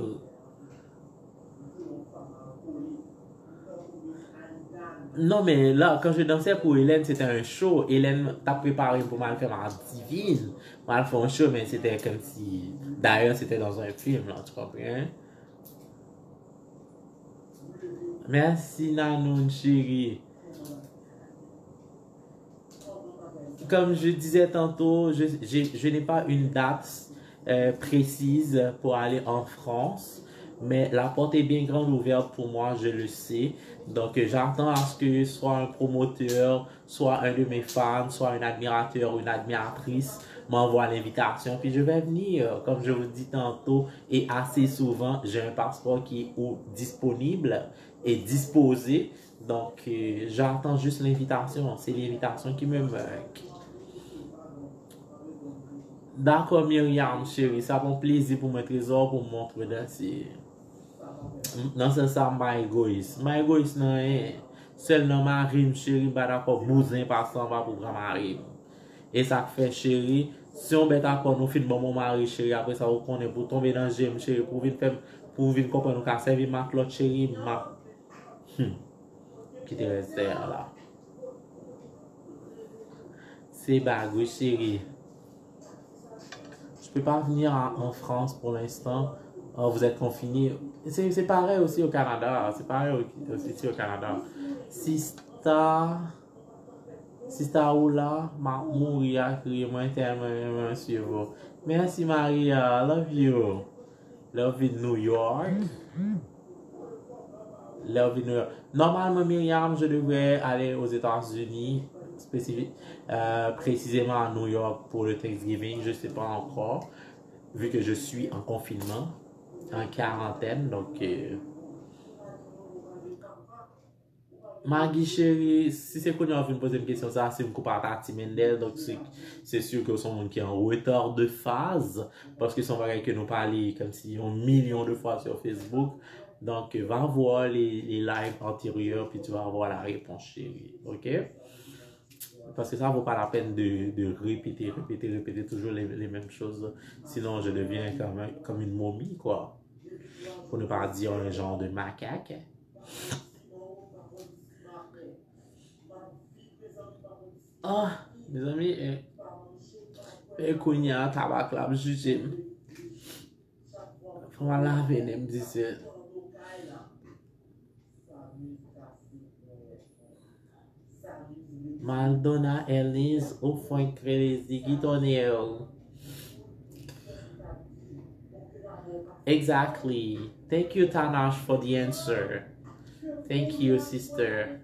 Non, mais là, quand je dansais pour Hélène, c'était un show. Hélène t'a préparé pour mal faire ma divine. Mal faire un show, mais c'était comme si. D'ailleurs, c'était dans un film, là, tu comprends? Merci, Nanoun, chérie. Comme je disais tantôt, je, je, je n'ai pas une date euh, précise pour aller en France, mais la porte est bien grande ouverte pour moi, je le sais. Donc, euh, j'attends à ce que soit un promoteur, soit un de mes fans, soit un admirateur ou une admiratrice m'envoie l'invitation, puis je vais venir. Comme je vous dis tantôt et assez souvent, j'ai un passeport qui est ou- disponible et disposé. Donc, euh, j'attends juste l'invitation. C'est l'invitation qui me manque. Dakò, Myriam, cheri, sa bon plezi pou mwen, trezò, pou m montre w danse. Nan sans sa, m pa egoyis. M pa egoyis nan anyen. Sèl nan mari m, cheri, m pa dakò bouzen pase anba pou pran mari m. E sa k fè, cheri, si yon bèt akò nou fin ban m yon mari, cheri, apre sa, ou konnen, pou tonbe nan je m, cheri, pou vin fè m, pou vin konprann ou ka sèvi matlòt, cheri, m ap Hmm. Kite rès tè a la. Se bag, wi, cheri. Je peux pas venir en, en France pour l'instant. Euh, vous êtes confiné. C'est, c'est pareil aussi au Canada. C'est pareil au- aussi au Canada. Sista, Sista Oula, m ap mouri a kriye, mwen tèlman renmen swiv ou. Merci, Maria. I love you. Love in New York. Love in New York. Normalement, Myriam, je devrais aller aux États-Unis, spécifi- euh, précisément à New York pour le Thanksgiving. Je sais pas encore, vu que je suis en confinement, en quarantaine. Donc, euh, Maggie chérie, si se kounye a w vin poze m kesyon sa, si m koupe ak Tati Mendel, donk se, se sûr que w se yon moun ki an retard de phase, paske se yon bagay ke nou pale kòmsi yon milyon de fwa sur Facebook. Donc, va voir les, les lives antérieurs, puis tu vas avoir la réponse, chérie. Ok? Parce que ça vaut pas la peine de, de répéter, répéter, répéter toujours les, les mêmes choses. Sinon, je deviens comme, un- comme une momie, quoi. Pour ne pas dire un genre de macaque. Ah, mezanmi, e, e kounye a tabak la ap jije m. Fò m al lave nen m disèt. Maldona Elise, ou fwenk rele Ziggy Tonnerre. Exactly. Thank you, Tanash, for the answer. Thank you, sister.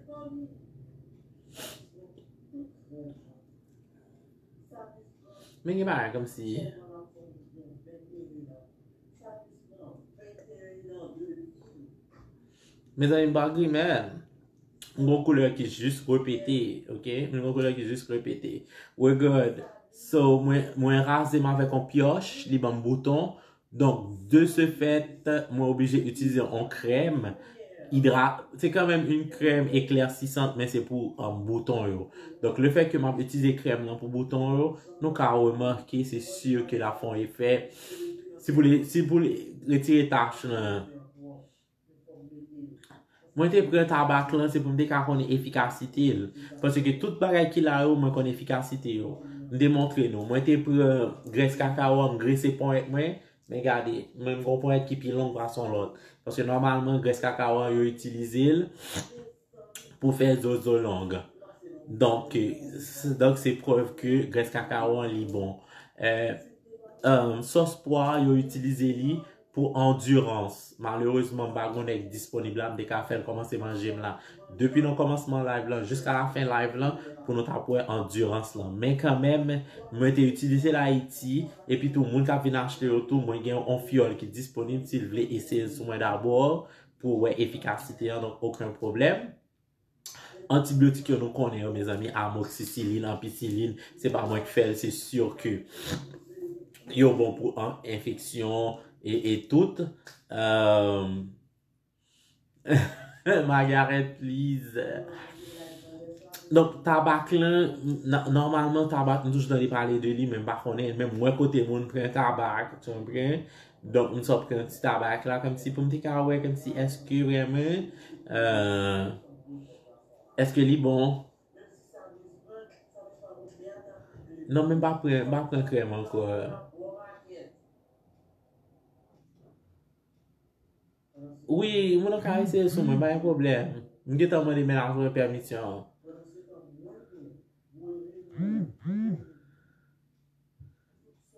Men gen bagay kòmsi. Mezanmi, m pa grimè. M gon koulè ki jis repete, ok? M gon koulè ki jis repete. Regard. So, mwen, mwen raze m avèk yon pyòch, li ban m bouton. Donk, de ce fait, mwen oblije itilize yon krèm idra-, c'est quand même une crème éclaircissante, men se pou, um, bouton yo. Donk, le fait que m ap itilize krèm nan pou bouton yo, nou ka remake, se sûr que l ap fè yon efè. Si pou li, si pou li retire tach lan, mwen te pran tabak lan, se pou m te ka konnen efikasite l. Paske tout bagay ki la yo, mwen konn efikasite yo. M te montre nou. Mwen te pran grès kakawo a, m grese ponyèt mwen. Men gade, mwen m gon ponyèt ki pi long pase yon lòt. Paske nòmalman, grès kakawo a, yo itilize l pou fè zozo long. Donk, eh, s- donk se prèv ke grès kakawo an li bon. Eh, eh, sòs pwa, yo itilize li pou andirans. Malerezman, m pa gen yon nèg disponib la, m te ka fè l kòmanse manje m la. Depi nan kòmansman live lan jiska lafen live lan, pou nou t ap wè andirans lan. Men kanmenm, mwen te itilize l Ayiti, epi tou moun k ap vin achte yo tou, mwen gen yon fyèl ki disponib, si l vle eseye l sou mwen dabò, pou wè efikasite an, donk okenn pwoblèm. Antibyotik yo nou konnen yo, mezanmi, amoxicilline, ampicilline, se pa mwen ki fè l, se si ke yo bon pou an, enfeksyon e, e tout. Euh, Margaret Lise. Donk, tabak lan, n- nòmalman, tabak, m toujou tande pale de li, men m pa konnen, men m wè kote moun pran tabak, tu konprann? Donk, m sot pran ti tabak la, kòmsi pou m te ka wè, kòmsi èske vrèman, euh, èske li bon? Non, men m pa pran, m pa pran krèm ankò. Wi, moun nan ka eseye sou mwen, pa gen pwoblèm. M gentan mande mennaj mwen pèmisyon.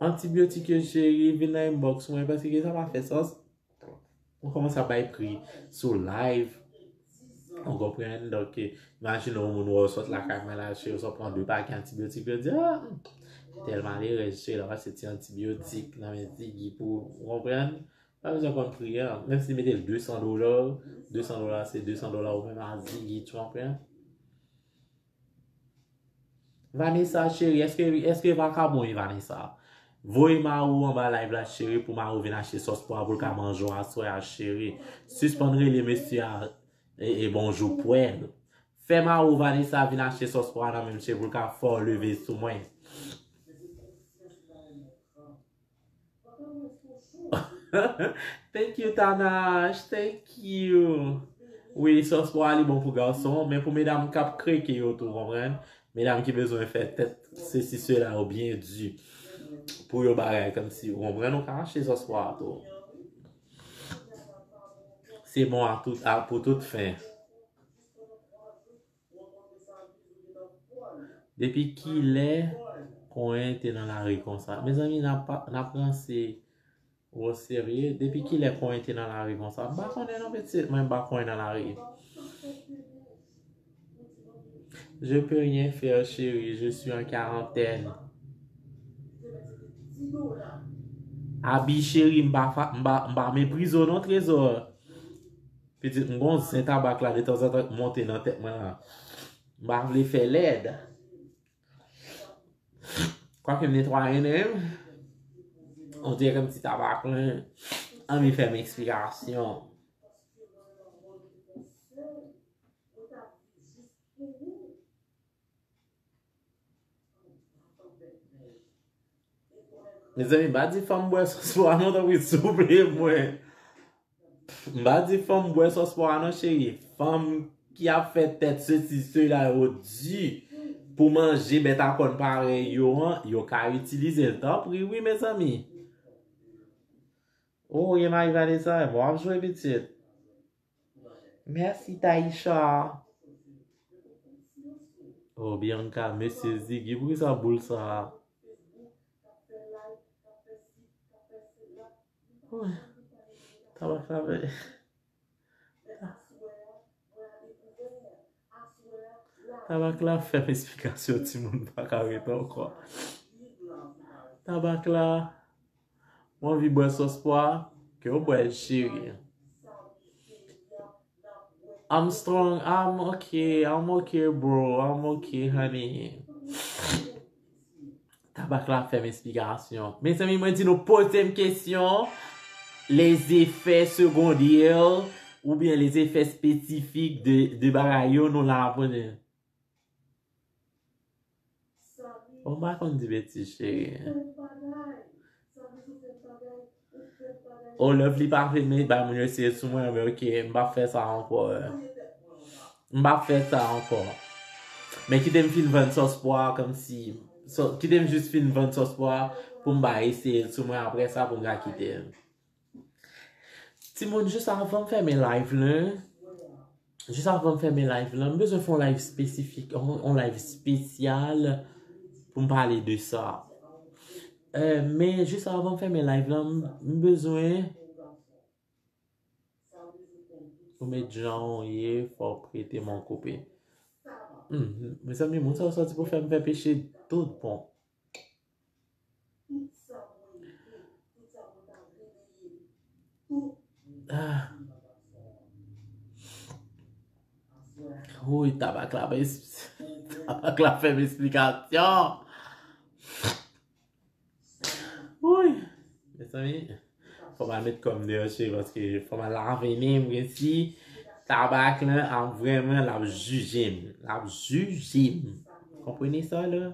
Antibyotik yo cheri, vin nan inbox mwen, paske sa pa fè sans. Ou kòmanse ap bay pri sou live. Ou konprann? Donk, eh, imajine yon moun wè w sot lakay mwen la, cheri, w sot pran de pakèt antibyotik, yo di, ah, tèl malerèz, cheri, l ap achte ti antibyotik nan men Ziggy pou, ou konprann? Pa bezwen konn pri an. Menm si li mete l de san dola, de san dola se de san dola ou menm a Ziggy, tu konprann? Vanessa, cheri, èske, èske vakabon e Vanessa? Voye mari w anba live la, cheri, pou mari w vin achte sòs pwa pou l ka manje w aswè a, cheri. Sispann rele mesye a e, e bonjou pwèl. Fè mari w Vanessa vin achte sòs pwa nan menm, cheri, pou l ka fè w leve sou mwen. Thank you, Tanache. Thank you. Wi, sòs pwa li bon pou gason, men pou medam k ap kreke yo tou, konprann? Medam ki bezwen fè tèt sesi sela yo byen di pou yo bagay kòmsi, ou konprann, ou ka achte sòs pwa tou. Se bon a tout, a, pou tout fen. Depi kilè konyen te nan lari konsa? Mezanmi, n ap pa- n ap ranse o serye. Depi kilè konyen te nan lari konsa? M pa konnen non, pitit, mwen m pa konyen nan lari. Je peux rien faire, chérie, je suis en quarantaine. Abi cheri, m pa fa- m pa- m pa meprize w non, Trezò. Pitit, m gon zen tabak la, detanzantan k monte nan tèt mwen la. M pa vle fè lèd. Kwake m netwaye nen m, on dirè ke m ti tabak lan anvi fè m eksplikasyon. Mezanmi, m pa di fanm bwè sòs pwa non, tanpri, souple mwen. M pa di fanm bwè sòs pwa non, cheri. Fanm ki ap fè tèt sesi, sela yo di pou manje bèt a kòn parèy yo an, yo ka itilize l. Tanpri, wi, mezanmi. Oh, gen mari Vanessa, bon, w ap jwe, pitit. Mèsi, Taïcha. Oh, Bianca, mesye Ziggy, poukisa boul sa a? Tabak la fè. Tabak la fè m eksplikasyon, timoun pa ka ret ankò. Tabak la, ou anvi bwè sòs pwa, ke w bwè l, cheri. I'm strong, I'm okay, I'm okay, bro, I'm okay, honey. Tabak la fè m eksplikasyon. Mezanmi, mwen di nou, poze m kesyon, les effets secondaires oubyen les effets spécifiques de, de bagay yo, nou la pou nou. Oh, m pa konn di betiz, cheri. Oh, Lovely pa vle men bay moun yo eseye sou mwen, men ok, m p ap fè sa ankò. M p ap fè sa ankò. Men kite m fin vann sòs pwa kòmsi So, kite m jis fin vann sòs pwa pou m ba eseye l sou mwen, apre sa pou m ka kite l. Timoun, jis avan m fèmen live lan, jis avan m fèmen live lan, m bezwen fè yon live espesifik, yon, yon live espesyal pou m pale de sa. Eh, men jis avan m fèmen live lan, m, m bezwen ou met jan w ye, fò w prete men w koupe. Hmm, mezanmi, moun sa yo sòti pou fè m fè peche tout bon. Ah. Wi, tabak la, tabak la fè m esplikasyon. Wi, mezanmi, fò m al met kò m deyò, cheri, paske fò m al lave men m, resi tabak lan ap vrèman, l ap jije m. L ap jije m. Konprann sa la?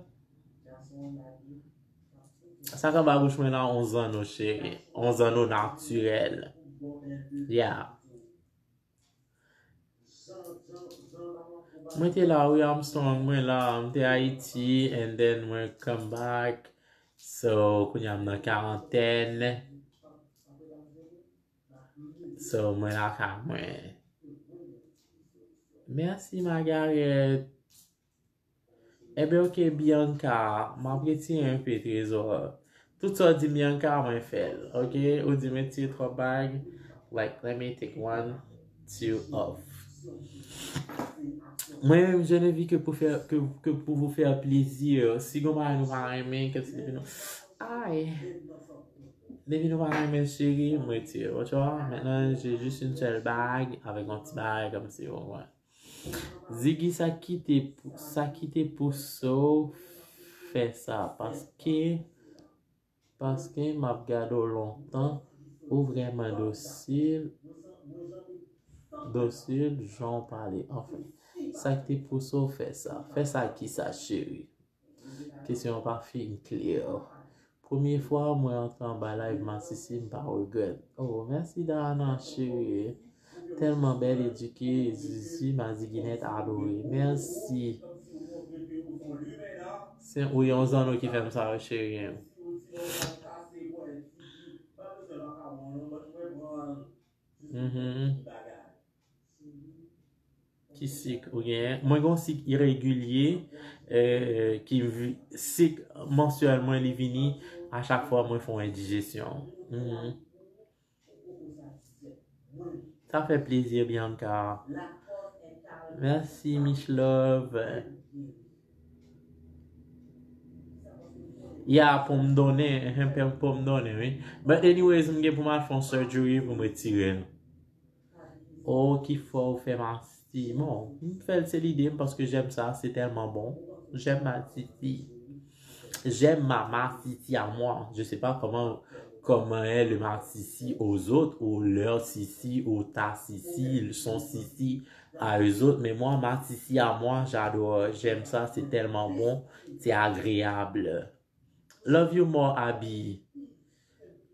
Sa k anba bouch mwen la, on zanno, cheri. On zanno natirèl. Yeah. Mwen te la, wi, Armstrong, mwen la, m te Ayiti, and then mwen come back. So, kounye a m nan karantèn. So, mwen lakay mwen. Mèsi, Margaret. Enben, ok, Bianca, m ap retire enpe trezò. Tout sa w di m, Bianca, mwen fè l, ok? Ou di m retire twòp bag. Like, let me take one, two off. Mwen menm, je ne vis que pour faire, que, que pour vous faire plaisir. Si gon bagay nou pa renmen, kèmsi depi nou, ay, depi nou pa renmen, cheri, m retire. Ou twa, mentnan, j'ai juste une seule bague avec un petit bagay, kòmsi, ou konprann. Ziggy, sa ki te pou, sa ki te pouse w fè sa? Paske, paske m ap gade w lontan, ou vrèman dosil, dosil, jan w pale, anfen. Sa ki te pouse w fè sa? Fè sa kisa, cheri? Kesyon an pa fin klè. Premye fwa mwen antre anba live Masisi, m pa regrèt. Oh, mèsi Dana, cheri. Tèlman bèl, edike, zizi, maziginèt, adore. Mèsi. Se ou yon zanno ki fè m sa, cheri. Mhm. Ki sik ou genyen? Mwen gen yon sik iregilye, eh, ki vi-, sik mansyèl mwen, li vini a chak fwa mwen fè yon endijesyon. Mhm. Sa fè plezi, Bianca. Mèsi, Mich Love. Ya, pou m donnen, ehem, pou m donnen, wi. But anyways, m gen pou m al fè yon surgery pou m retire l. Oh, ki fò ou fè masisi. Bon, m fè l, se lide m, paske j'aime ça, c'est tellement bon. J'aime ma sisi. J'aime ma masisi à moi. Je sais pas comment, comment est le masisi aux autres, ou leur sisi, ou ta sisi, son sisi à eux autres. Mais moi, ma sisi à moi, j'adore. J'aime ça, c'est tellement bon, c'est agréable. Love you more, Abby.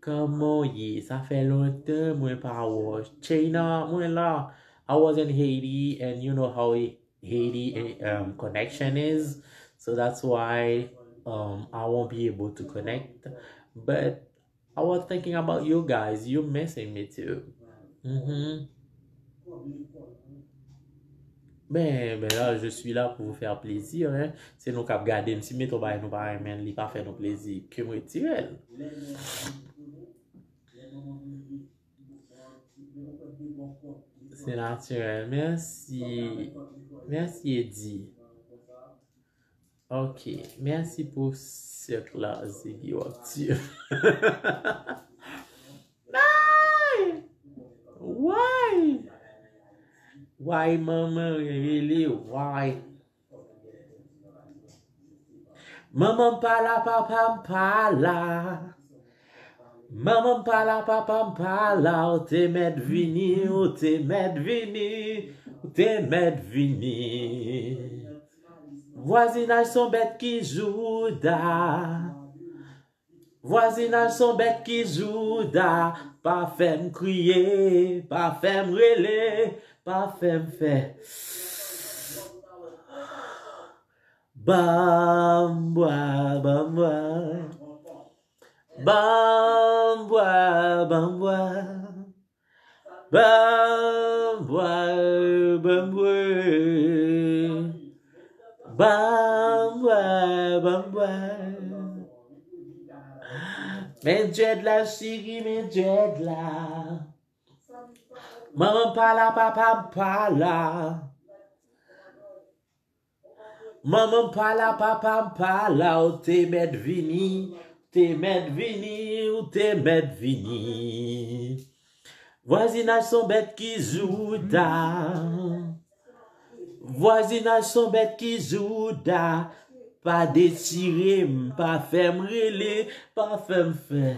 Kòman w ye? Sa fè lontan mwen pa wè w. China, mwen la. I was in Haiti, and you know how Haiti, um, connection is. So that's why, um, I won't be able to connect. But I was thinking about you guys. You missing me too. Mhm. Ben, ben la, je suis là pour vous faire plaisir, hein. Se nou k ap gade m. Si m met yon bagay nou pa renmen, li pa fè nou plezi, ke m retire l. Se natirèl. Mèsi. Mèsi, Eddy. Ok, mèsi pou sèk la, Ziggy, w ap tiye. Ay! Way! Way, manman rele, way. Manman m pa la, papa m pa la. Manman m pa la, papa m pa la, ou te mèt vini, ou te mèt vini, ou te mèt vini. Vwazinaj se yon bèt ki jouda. Vwazinaj se yon bèt ki jouda. Pa fè m kriye, pa fè m rele, pa fè m fè. Ban m bwè, ban m bwè. Ban m bwè, ban m bwè. Ban m bwè, ban m bwè. Ban m bwè, ban m bwè. Men djèd la, cheri, men djèd la. Manman m pa la, papa m pa la. Manman m pa la, papa m pa la, ou te mèt vini, ou te mèt vini, ou te mèt vini. Vwazinaj se yon bèt ki zouda. Vwazinaj se yon bèt ki zouda. Pa detire m, pa fè m rele, pa fè m fè.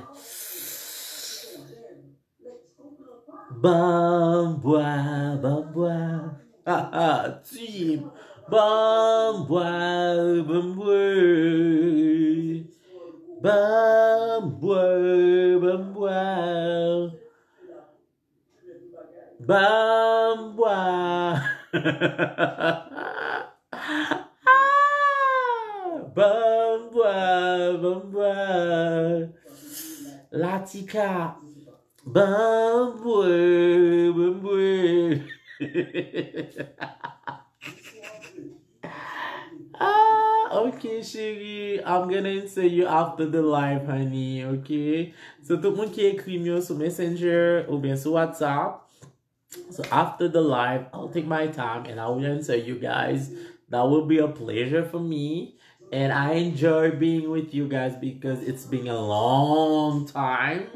Ban m bwè, ban m bwè. Ha, ha, tiye m. Ban m bwè, ban m bwè. Ban m bwè, ban m bwè. Ban m bwè. Ban m bwè, ban m bwè. Latika. Ban m bwè, ban m bwè. Ah, ok, cheri. I'm gonna answer you after the live, honey, ok? So, tout moun ki ekri m yo sou Messenger oubyen sou WhatsApp. So, after the live, I'll take my time and I will answer you guys. That will be a pleasure for me. And I enjoy being with you guys because it's been a long time.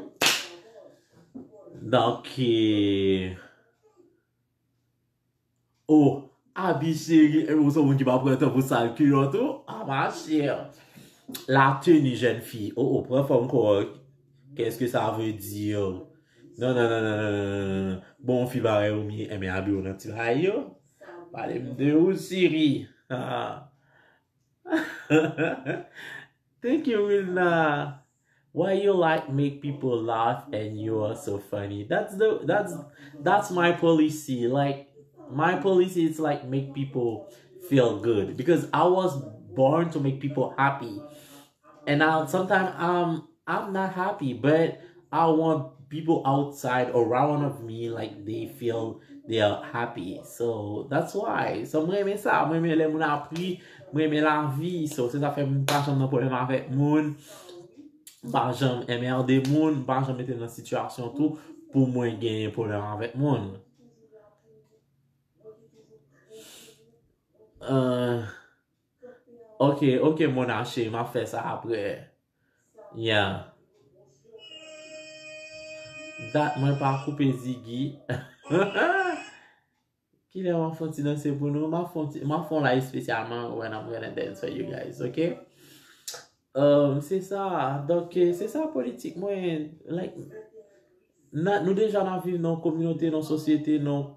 Donc, euh, oh, Abi cheri, e ou se yon moun ki pa pran tan pou sal kilòt ou? Ah, ma chère. La tenue jeune fille. Oh, oh, pran fòm kò. Qu'est-ce que ça veut dire? Non, non, non, non, non, non, non, non. Bon, fi parèy ou, mi enmen Abi ou nan ti bagay yo. Pale m de ou, cheri. Ah. Thank you, Wilna. Why you like make people laugh and you are so funny? That's the that's that's my policy. Like my policy is like make people feel good because I was born to make people happy. And I sometimes um I'm not happy, but I want people outside around of me like they feel they are happy. So that's why. So mwen renmen sa, mwen renmen lè moun ap ri, mwen renmen lavi. So se sa fè m pa janm nan pwoblèm avèk moun. M pa janm enmède moun, m pa janm mete nan sitiyasyon tou pou mwen genyen pwoblèm avèk moun. Euh, ok, ok, Mona cheri, m ap fè sa apre. Yeah. Dat mwen pa koupe Ziggy. Kilè m ap fè yon ti danse pou nou? M ap fè yon ti, m ap fè yon live espesyalman when I'm gonna dance for you guys, ok? Um, se sa. Donk, eh, se sa politik mwen. Like, nan, nou deja n ap viv nan yon kominote, nan yon sosyete, nan,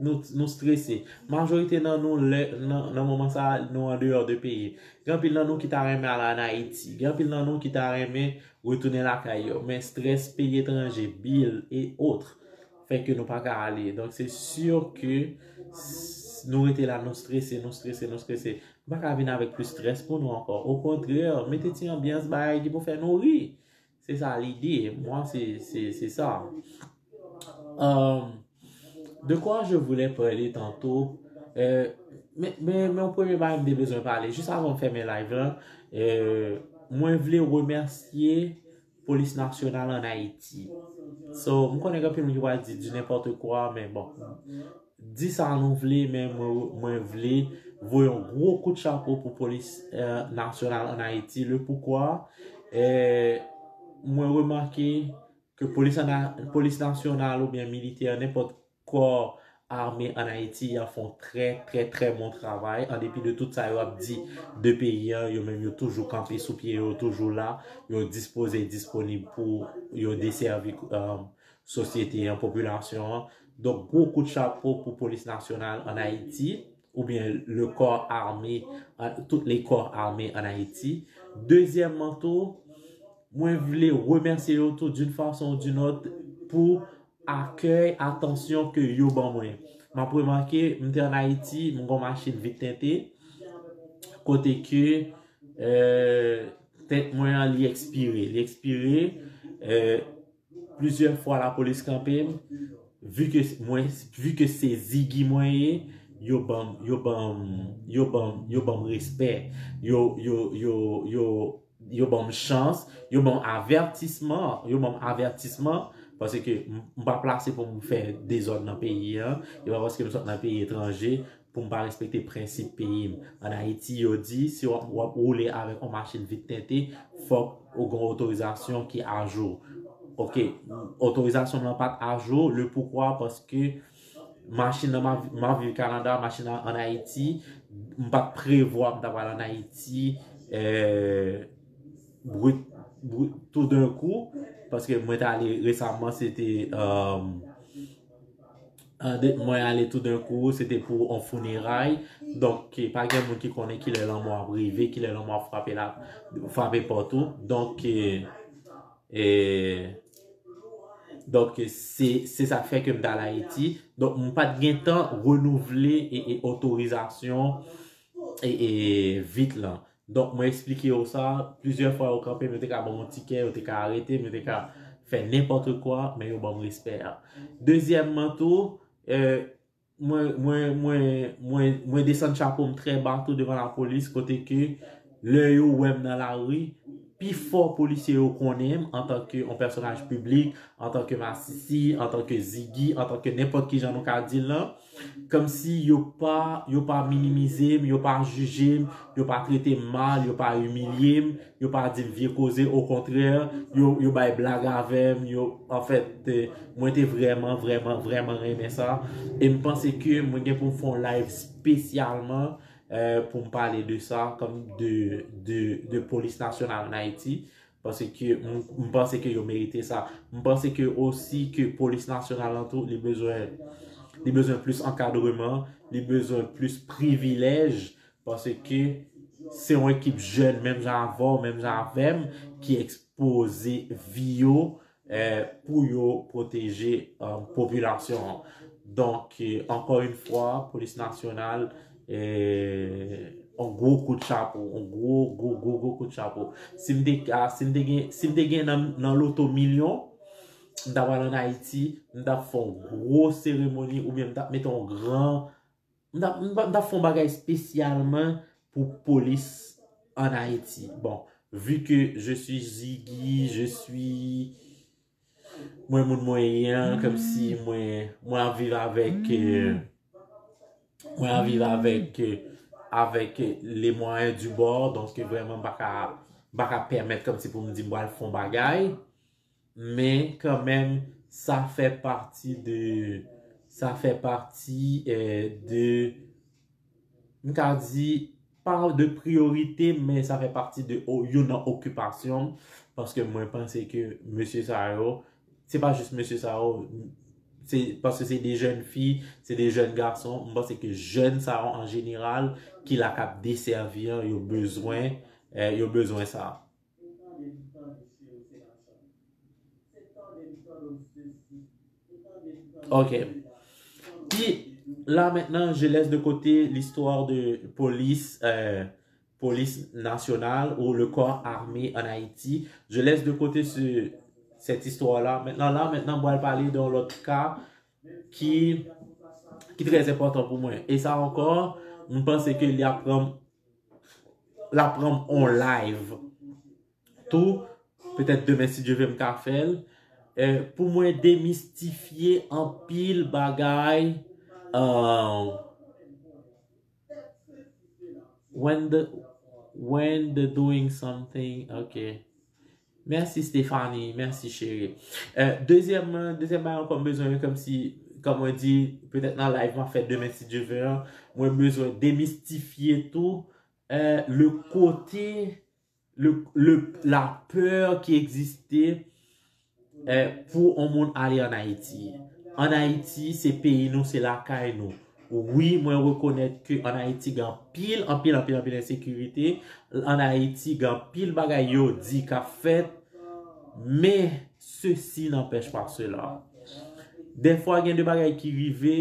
nou, nou strese. Majorite nan nou, lè, nan, nan moman sa a, nou andeyò de peyi. Gen anpil nan nou ki ta renmen al ann Ayiti. Gen anpil nan nou ki ta renmen retounen lakay yo. Men strès peyi etranje, bil e otre, fè ke nou pa ka ale. Donk, se si ke s-, nou rete la, nou strese, nou strese, nou strese. Nou pa ka vin avèk plis strès pou nou ankò. Okontrè, mete ti anbyans bagay ki pou fè nou ri. Se sa lide. Mwen, se, se, se sa. Um, de quoi je voulais parler tantôt? Euh, men, men, men yon premye bagay m te bezwen pale, jis avan m fèmen live lan, euh, mwen vle remèsye Polis Nasyonal ann Ayiti. So, m konnen gen anpil moun ki pral di du n'importe quoi, men bon, di sa nou vle, men mwen, mwen vle voye yon gwo kout chapo pou Polis, eh, Nasyonal ann Ayiti. Le poukwa, eh, mwen remake ke polis ann-, polis nasyonal oubyen militè, nenpòt kò ame ann Ayiti, y ap fè yon trè, trè, trè bon travay, an depi de tout sa yo ap di de peyi an, yo menm yo toujou kanpe sou pye yo, toujou la, yo dispoze, disponib pou yo desèvi, um, sosyete an, popilasyon an. Donk, gwo kout chapo pou Polis Nasyonal ann Ayiti, oubyen le corps armé, euh, tout les corps armés en Haïti. Dezyèmman tou, mwen vle remèsye yo tou d'une façon ou d'une autre pou akèy, atansyon ke yo ban mwen. M ap remake, m te ann Ayiti, m gen yon machin vit tente. kote ke, euh, tèt mwen an, li ekspire. Li ekspire, euh, plizyè fwa lapolis kanpe m. Vu ke mwen, vu ke se Ziggy mwen ye, yo ban m, yo ban m, yo ban m, yo ban m respè. Yo, yo, yo, yo, yo ban m chans, yo ban m avètisman, yo ban m avètisman, paske m, m pa plase pou m fè dezòd nan peyi an, e pa paske m sot nan peyi etranje pou m pa respekte prensip peyi m. An Ayiti, yo di, si w ap, w ap woule avèk yon machin vit tente, fòk ou gen otorizasyon ki ajou. Ok, otorizasyon m lan pa t ajou, le poukwa, paske machin nan m ap, m ap viv Kanada, machin nan an Ayiti, m pa t prevwa m ta pral an Ayiti, euh, brut, brut, toudenkou, paske mwen t ale resaman, se te, euh, euh, de- mwen ale toudenkou, se te pou yon fineray. Donk, pa gen moun ki konnen kilè lanmò ap rive, kilè lanmò ap frape la, frape pòt ou. Donk, euh, e, donk, se, se sa k fè ke m t al Ayiti. Donk, m pa t gen tan renouvle e, e otorizasyon e, e vit lan. Donk, mwen eksplike yo sa, plizyè fwa yo kanpe m, yo te ka ban m yon tikè, yo te ka arete m, yo te ka fè nenpòt kwa, men yo ban m respè a. Dezyèmman tou, euh, mwen, mwen, mwen, mwen, mwen desann chapo m trè ba tou devan lapolis, kote ke lè yo wè m nan lari, pifò polisye yo konnen m antanke yon pèsonaj piblik, antanke masisi, antanke Ziggy, antanke nenpòt ki jan nou ka di l lan. Kòmsi yo pa, yo pa minimize m, yo pa jije m, yo pa trete m mal, yo pa imilye m, yo pa di m vye koze, okontrè, yo, yo bay blag avè m, yo, anfèt, eh, mwen te vrèman, vrèman, vrèman renmen sa. E m panse ke mwen gen pou m fè yon live espesyalman, eh, pou m pale de sa, kòm de, de, de polis nasyonal an Ayiti. Paske m, m panse ke yo merite sa. M panse ke osi ke polis nasyonal lan tou, li bezwen, li bezwen plis ankadreman, li bezwen plis privilèj, paske se yon ekip jèn, menm jan avè w, menm jan avè m, ki ekspoze vi yo, eh, pou yo pwoteje, eh, popilasyon an. Donk, eh, ankò yon fwa, polis nasyonal, eh, yon gwo kout chapo, yon gwo, gwo, gwo, gwo kout chapo. Si m te ka, si m te gen, si m te gen nan, nan loto milyon, m ta pral an Ayiti, m ta fè yon gwo seremoni, oubyen m ta mete yon gran, m ta, m ta, m ta fè yon bagay espesyalman pou polis an Ayiti. Bon, vu que je suis Ziggy, je suis, mwen moun mwen ye an, kòmsi mwen, mwen ap viv avèk, eh, mwen ap viv avèk, eh, avèk les moyens du bord, donk vrèman m pa ka, m pa ka pèmèt kòmsi pou m di m pral fè yon bagay, men kanmenm, sa fè pati de, sa fè pati, eh, de, m ka di, pa de priyorite, men sa fè pati de o- youn nan okipasyon m, paske mwen panse ke mesye sa yo, se pa jis mesye sa yo, se, paske se de jèn fi, se de jèn gason, m panse ke jèn sa yo an jeneral, ki la k ap desèvi an, yo bezwen, eh, yo bezwen sa. Ok. Puis, là maintenant, je laisse de côté l'histoire de police, euh, police nationale ou le corps armé en Haïti. Je laisse de côté ce, cette histoire-là. Maintenant, là, maintenant, mwen pral pale de yon lòt ka ki, ki trè enpòtan pou mwen. E sa ankò, m panse ke li ap pran, l ap pran yon live tou, petèt demen, si Dye vle, m ka fè l. Eh, pou mwen demistifye anpil bagay, euh, when the, when the doing something, ok. Mèsi Stéphanie, mèsi cheri. Eh, dezyèm, dezyèm bagay ankò m bezwen, kòmsi, kòm mwen di, petèt nan live m ap fè demen, si Dye vle, an, mwen bezwen demistifye tou, eh, le kote le, le, la pè ki egziste, eh, pou yon moun ale an Ayiti. An Ayiti, se peyi nou, se lakay nou. Wi, mwen rekonèt ke an Ayiti gen anpil, anpil, anpil, anpil ensekirite. An Ayiti gen anpil bagay yo di k ap fèt, men ceci n'empêche pas cela. Dèfwa gen de bagay ki rive,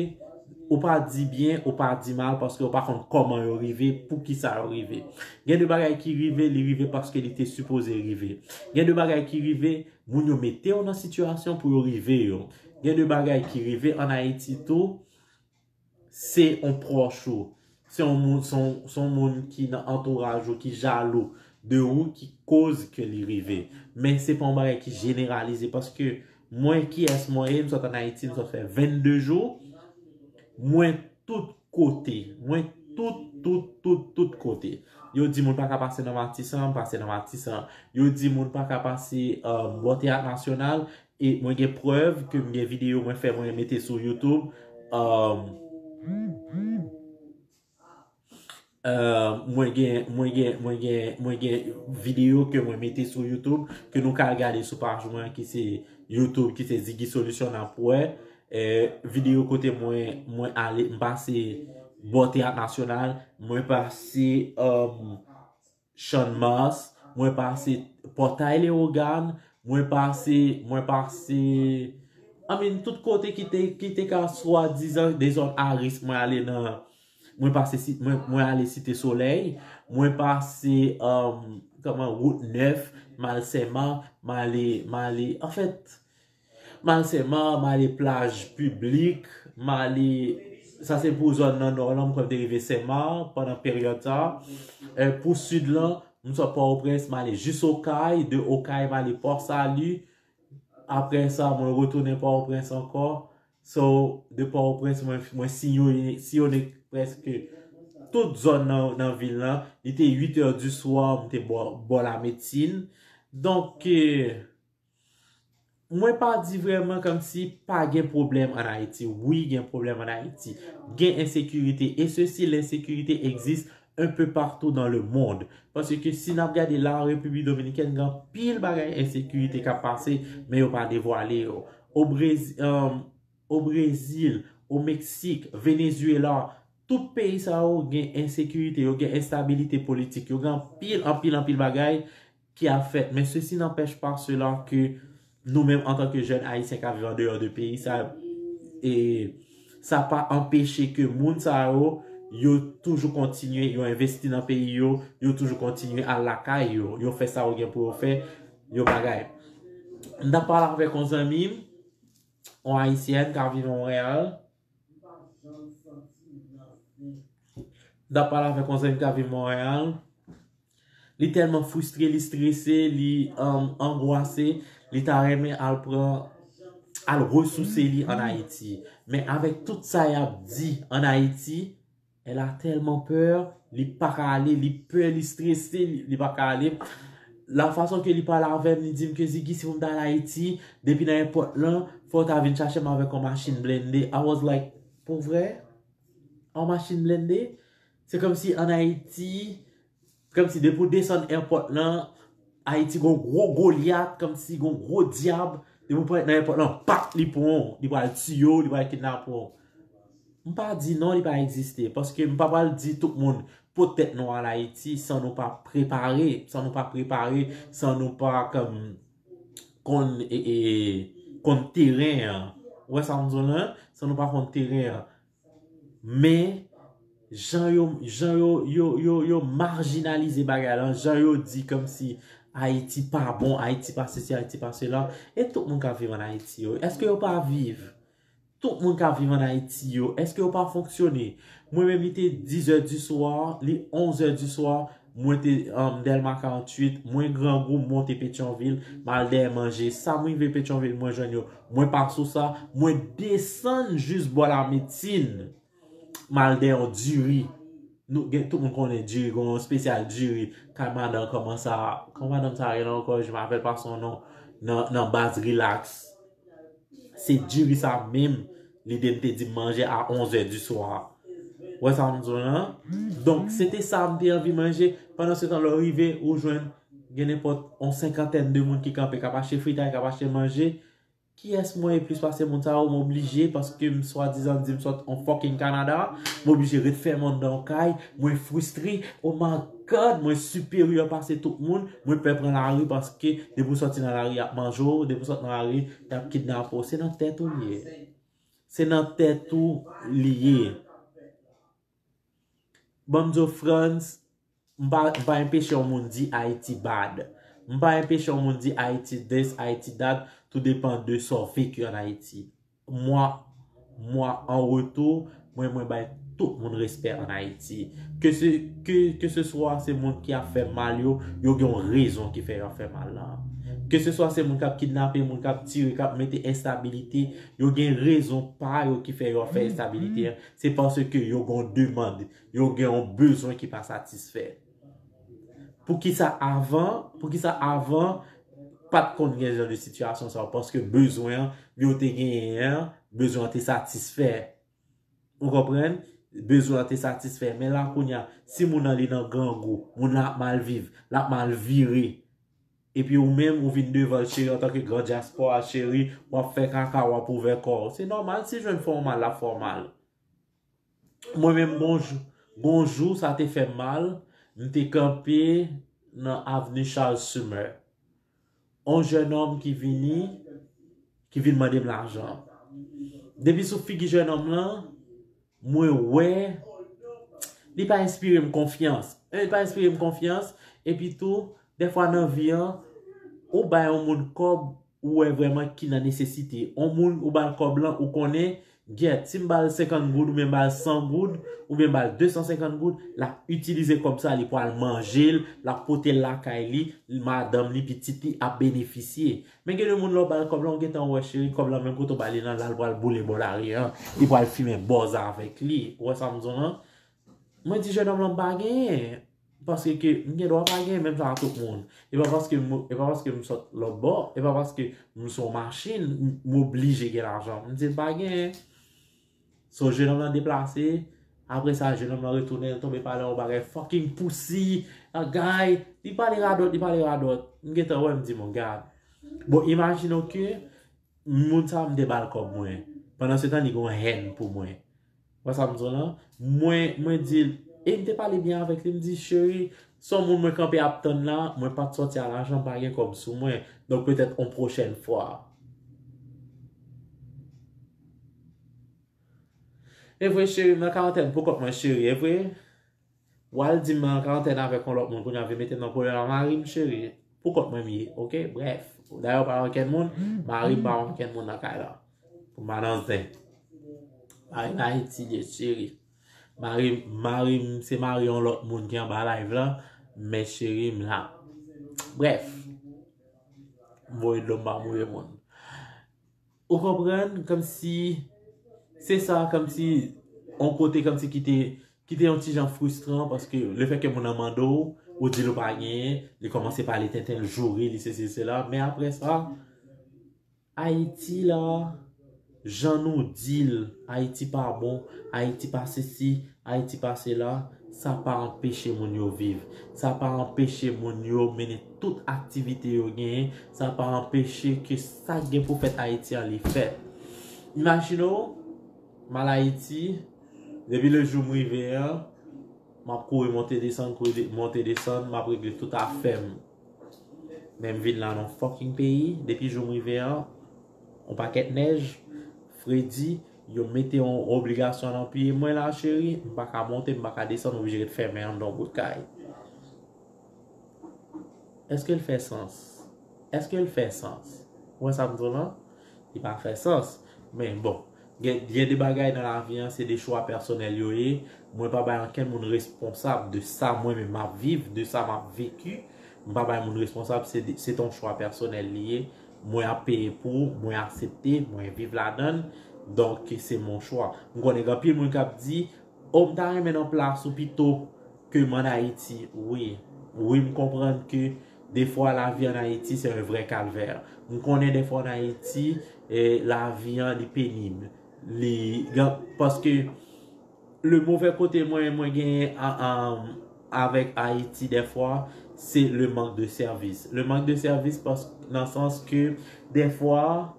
Ou pa di byen, ou pa di mal, paske ou pa konn kòman yo rive, poukisa yo rive. Gen de bagay ki rive, li rive paske li te sipoze rive. Gen de bagay ki rive, moun yo mete yo nan sitiyasyon pou yo rive yo. Gen de bagay ki rive an Ayiti tou, se yon pwòch ou. Se yon moun, se yon, se yon moun ki nan antouraj ou, ki jalou de ou, ki koz ke li rive. Men se pa yon bagay ki jeneralize, paske mwen, kiyès mwen ye, m sot an Ayiti, m sot fè vennde jou, mwen tout kote, mwen tout, tout, tout, tout kote. Yo di moun pa ka pase nan Matisan, m pase nan Matisan. Yo di moun pa ka pase, um, bò Teyat Nasyonal, e mwen gen prèv ke m gen videyo mwen fè, mwen mete sou YouTube. Um, uh, mwen gen, mwen gen, mwen gen, mwen gen videyo ke mwen mete sou YouTube, ke nou ka al gade sou paj mwen ki se YouTube, ki se Ziggy Solution, n ap wè. Eh, videyo kote mwen, mwen ale, m pase bò Teyat Nasyonal, mwen pase, um, Channmas, mwen pase Pòtay Leyogàn, mwen pase, mwen pase, I mean, tout kote ki te, ki te ka swadizan de zòn a risk, mwen ale nan, mwen pase, si- mwen, mwen ale Site Solèy, mwen pase, um, kòman, Wout Nèf, m al Sèma, m ale, m ale, anfèt, m al Sèma, m ale plaj piblik, m ale, sa se pou zòn nan nò lan, m kwè m te rive Sèma pandan peryòd sa. Eh, pou sid lan, m sot Pòtoprens, m ale jis Okay, de Okay, m ale Pòsali. Apre sa, mwen retounen Pòtoprens ankò. So, de Pòtoprens, mwen, mwen siyone, siyone prèske tout zòn nan, nan vil lan. Li te uit è di swa, m te bò, bò Lamedsin. Donk, eh, mwen pa di vrèman kòmsi pa gen pwoblèm ann Ayiti. Wi, gen pwoblèm ann Ayiti. Gen ensekirite. Et ceci, l'insécurité existe un peu partout dans le monde. Paske si n ap gade la Repiblik Dominikèn, gen anpil bagay ensekirite k ap pase, men yo pa devwale yo. O Brezi-, um, o Brezil, o Meksik, Venezuela, tout peyi sa yo gen ensekirite, yo gen enstabilite politik, yo gen anpil, anpil, anpil bagay ki ap fèt. Men ceci n'empêche pas cela que nou menm, antanke jèn ayisyen k ap viv andeyò de peyi sa, e sa pa anpeche ke moun sa yo, yo toujou kontinye, yo envesti nan peyi yo, yo toujou kontinye al lakay yo, yo fè sa yo gen pou yo fè, yo bagay. M t ap pale avèk yon zanmi m, yon ayisyèn k ap viv Monreyal. M t ap pale avèk yon zanmi k ap viv Monreyal. Li tèlman fristre, li strese, li, um, angwase, li ta renmen al pran, al resouse li ann Ayiti. Men avèk tout sa y ap di ann Ayiti, elle a tellement peur, li pa ka ale, li pè, li strese, li, li pa ka ale. La façon que li pale avè m, li di m ke Ziggy, si pou m ta al Ayiti, depi nan èpòt lan, fò w ta vin chache m avèk yon machin blende. I was like, pou vrè? Yon machin blende? Se kòmsi ann Ayiti, kòmsi depi w desann èpòt lan, Ayiti gon gwo Golyat, kòmsi gon gwo dyab, depi w parèt nan èpòt lan, pak, li pran w, li pral tiye w, li pral kidnape w. M pa di non, li pa egziste, paske m pa pral di tout moun, poutèt nou al Ayiti, san nou pa prepare, san nou pa prepare, san nou pa kòm konn, e, e, konn teren an. Ou wè sa m di w lan? San nou pa konn teren an. Men, jan yo, jan yo, yo, yo, yo majinalize bagay lan, jan yo di kòmsi Ayiti pa bon, Ayiti pa sesi, Ayiti pa sela, e tout moun k ap viv ann Ayiti yo, èske yo pa viv? Tout moun k ap viv ann Ayiti yo, èske yo pa fonksyone? Mwen menm, li te dizè di swa, li onzè di swa, mwen te, um, Dèlma karanntuit, mwen grangou, m monte Petyonvil, m al dèyè manje. Sa m rive Petyonvil, mwen jwenn yo. Mwen pa sou sa, mwen desann jis bò Lamedsin. M al dèyè yon diri. Nou, gen, tout moun konnen diri, gen yon espesyal diri. Kay madan, kòman sa, kòman madanm sa rele ankò, je me rappelle pas son nom, nan, nan baz Relax. Se diri sa menm, li te, te di m manje a onzè di swa. Ou wè sa m di w lan? Donk, se te sa m te anvi manje. Pandan se tan, lè w rive, ou jwenn gen nenpòt yon senkantèn de moun ki kanpe, k ap achte fritay, k ap achte manje. Kiyès mwen ye plis pase moun sa yo? M oblije, paske m swadizan di m sot on fucking Kanada, m oblije ret fèmen anndan yon kay, mwen fristre, oh my God, mwen siperyè pase tout moun, mwen pè pran lari paske depi w sòti nan lari, y ap manje w, depi w sot nan lari, y ap kidnape w. Se nan tèt ou l ye. Se nan tèt ou li ye. Ban m di w, Frantz, m pa, m pa enpeche yon moun di Ayiti bad. M pa enpeche yon moun di Ayiti this, Ayiti that, tou depan de sa w veki ann Ayiti. Mwa, mwa an retou, mwen, mwen bay tout moun respè ann Ayiti. Ke se, ke, ke se swa se moun ki ap fè mal yo, yo gen yon rezon ki fè yo ap fè mal la. Ke se swa se moun k ap kidnape, moun k ap tire, k ap mete enstabilite, yo gen rezon pa yo ki fè yo ap fè enstabilite a. Se paske yo gen yon demann, yo gen yon bezwen ki pa satisfè. Poukisa avan, poukisa avan pa t konn gen jan de sitiyasyon sa yo? Paske bezwen an yo te genyen an, bezwen an te satisfè. Ou konprann? Bezwen an te satisfè. Men la kounye a, si moun nan li nan grangou, moun nan ap mal viv, l ap mal vire. Epi ou menm, ou vin devan l, cheri, antanke gran dyaspora, cheri, w ap fè kaka, w ap ouvè kò w. Se nòmal, si jwenn fè w mal, l ap fè w mal. Mwen menm, gon jou, gon jou, sa te fè m mal, m te kanpe nan avni Charles Summer. On jènòm ki vini, ki vin mande m lajan. Depi sou figi jènòm lan, mwen wè, li pa enspire m konfyans. Li pa enspire m konfyans, epi tou, dèfwa nan vi an, ou bay yon moun kòb, ou wè vrèman ki nan nesesite. On moun, ou ba l kòb lan, ou konnen, gyèt, si m ba l senkant goud, oubyen ba l san goud, oubyen ba l de san senkant goud, l ap itilize kòb sa, li pral manje l, l ap pote l lakay li, madanm li, pitit li ap benefisye. Men gen de moun, lè w ba l kòb lan, ou gentan wè, cheri, kòb lan menm kote w ba li lan, la l pral boule bò lari an, li pral fimen bòz avèk li. Ou wè sa m di w lan? Mwen di jènòm lan m pa genyen. Paske ke m gen dwa pa genyen menm jan ak tout moun. E pa paske m, e pa paske m sot lòt bò, e pa paske m se yon machin, m, m oblije gen lajan. M di l pa genyen. So, jènòm lan deplase. Apre sa, jènòm lan retounen, l tonbe pale yon bagay fucking pussy, a guy. Li pale radòt, li pale radòt. M gentan wè, m di, mon gad. Bon, imajine w ke moun sa a m te ba l kòb mwen. Pandansetan, li gen yon hèn pou mwen. Wè sa m di w lan? Mwen, mwen di l, e m te pale byen avèk li, m di, cheri, se yon moun mwen kanpe ap tann la, mwen pa t sòti a lajan, m pa gen kòb sou mwen. Donk, petèt, yon pwochèn fwa. E vre, cheri, m nan karantèn pou kont mwen, cheri, e vre? W al di m nan karantèn avèk yon lòt moun, kounye a vin mete m nan pwoblèm a mari m, cheri. Pou kont mwen m ye, oke? Brèf. Dayè, w pa ankenn moun, mari m pa ankenn moun nan kay la. Pou m pa nan zen. Mari m Ayiti li ye, cheri. Mari, mari m, se mari yon lòt moun ki anba live la, men cheri m la. Brèf. M voye dlo, m pa mouye moun. Ou konprann? Kòmsi, se sa, kòmsi, yon kote kòmsi ki te, ki te yon ti jan fristran, paske lefètke moun nan mande w, ou di l ou pa genyen, li kòmanse pale tenten, l joure, li sesi, l sela. Men apre sa, Ayiti la, jan nou di l, Ayiti pa bon, Ayiti pa sesi, Ayiti pa sela, sa pa anpeche moun yo viv. Sa pa anpeche moun yo mennen tout aktivite yo genyen. Sa pa anpeche ke sa k gen pou fèt Ayiti an, li fèt. Imajine w, m al Ayiti, depi le jou m rive an, m ap kouri monte desann, kouri de-, monte desann, m ap regle tout afè m. Men m vin la nan fucking peyi, depi jou m rive an, yon pakèt nèj, fredi, yo mete yon obligasyon nan pye mwen la, cheri, m pa ka monte, m pa ka desann, m oblije ret fèmen anndan yon bout kay. Èske l fè sans? Èske l fè sans? Ou wè sa m di w lan? Li pa fè sans. Men bon, gen, gen de bagay nan lavi an, se de chwa pèsonèl yo ye. Mwen pa bay ankenn moun responsab de sa mwen menm m ap viv, de sa m ap veki. M pa bay moun responsab, se de, se t on chwa pèsonèl li ye. Mwen ap peye pou, mwen aksepte, mwen viv ladan l. Donk, se mon chwa. M konnen gen anpil moun k ap di, o, m ta renmen nan plas ou pito ke m ann Ayiti. Wi, wi, m konprann ke defwa lavi ann Ayiti se yon vrè kalvè. M konnen defwa ann Ayiti, eh, lavi an li penib. Li, gen, paske le move kote mwen, mwen genyen a, a, avèk Ayiti defwa, se le mank de sèvis. Le mank de sèvis pas, nan sans ke defwa,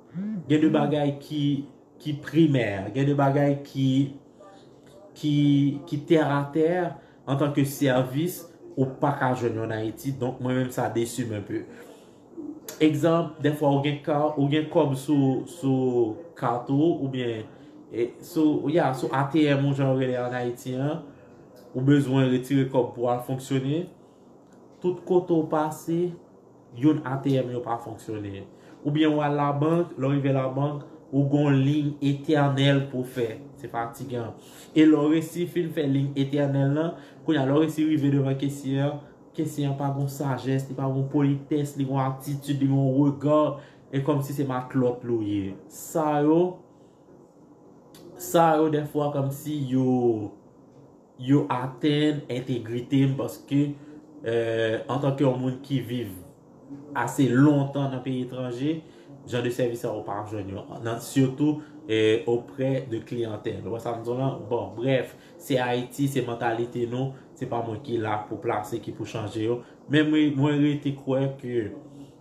gen de bagay ki ki primè, gen de bagay ki, ki, ki tèratè antanke sèvis ou pa ka jwenn yo ann Ayiti. Donk, mwen menm, sa desi m un peu. Egzanp, dèfwa ou gen ka, ou gen kòb sou, sou kat ou, oubyen E sou, ya, sou A T M ou jan yo rele an Ayiti an, ou bezwen retire kòb pou al fonksyone, tout kote w pase, youn A T M yo pa fonksyone. Oubyen w al labank, lè w rive labank, ou gon liy etènèl pou w fè. Se fatigan. E lè w resi fin fè liy etènèl lan, kounye a lè w resi rive devan kesye an, kesye an pa gon sajès, li pa gon politès, li gon atitid, li gon rega, e kòmsi se matlòt li w ye. Sa yo, sa yo dèfwa kòmsi yo, yo atenn entegrite m paske, euh, antanke yon moun ki viv ase lontan nan peyi etranje, jan de sèvis sa ou pa ap jwenn yo, nan, sitou, eh, oprè de kliyantèl. Ou wè sa m di w lan? Bon, brèf, se Ayiti, se mantalite nou, se pa mwen ki la pou plase, ki pou chanje yo. Men mwen, mwen rete kwè ke,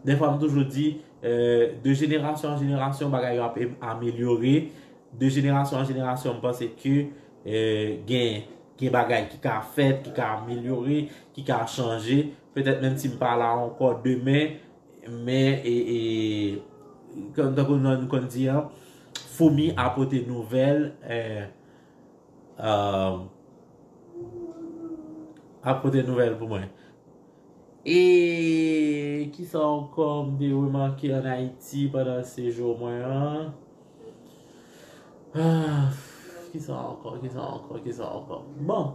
dèfwa m toujou di, eh, de jenerasyon an jenerasyon, bagay yo ap em- amelyore. De jenerasyon an jenerasyon, m panse ke, eh, gen, gen bagay ki ka fèt, ki ka amelyore, ki ka chanje. Petèt menm si m pa la ankò demen, men, e, e, kòm tankou nou konn di an, foumi ap pote nouvèl, eh, eh, ap pote nouvèl pou mwen. E kisa ankò m te remake an Ayiti pandan sejou mwen an? Ah, kisa ankò, kisa ankò, kisa ankò? Bon,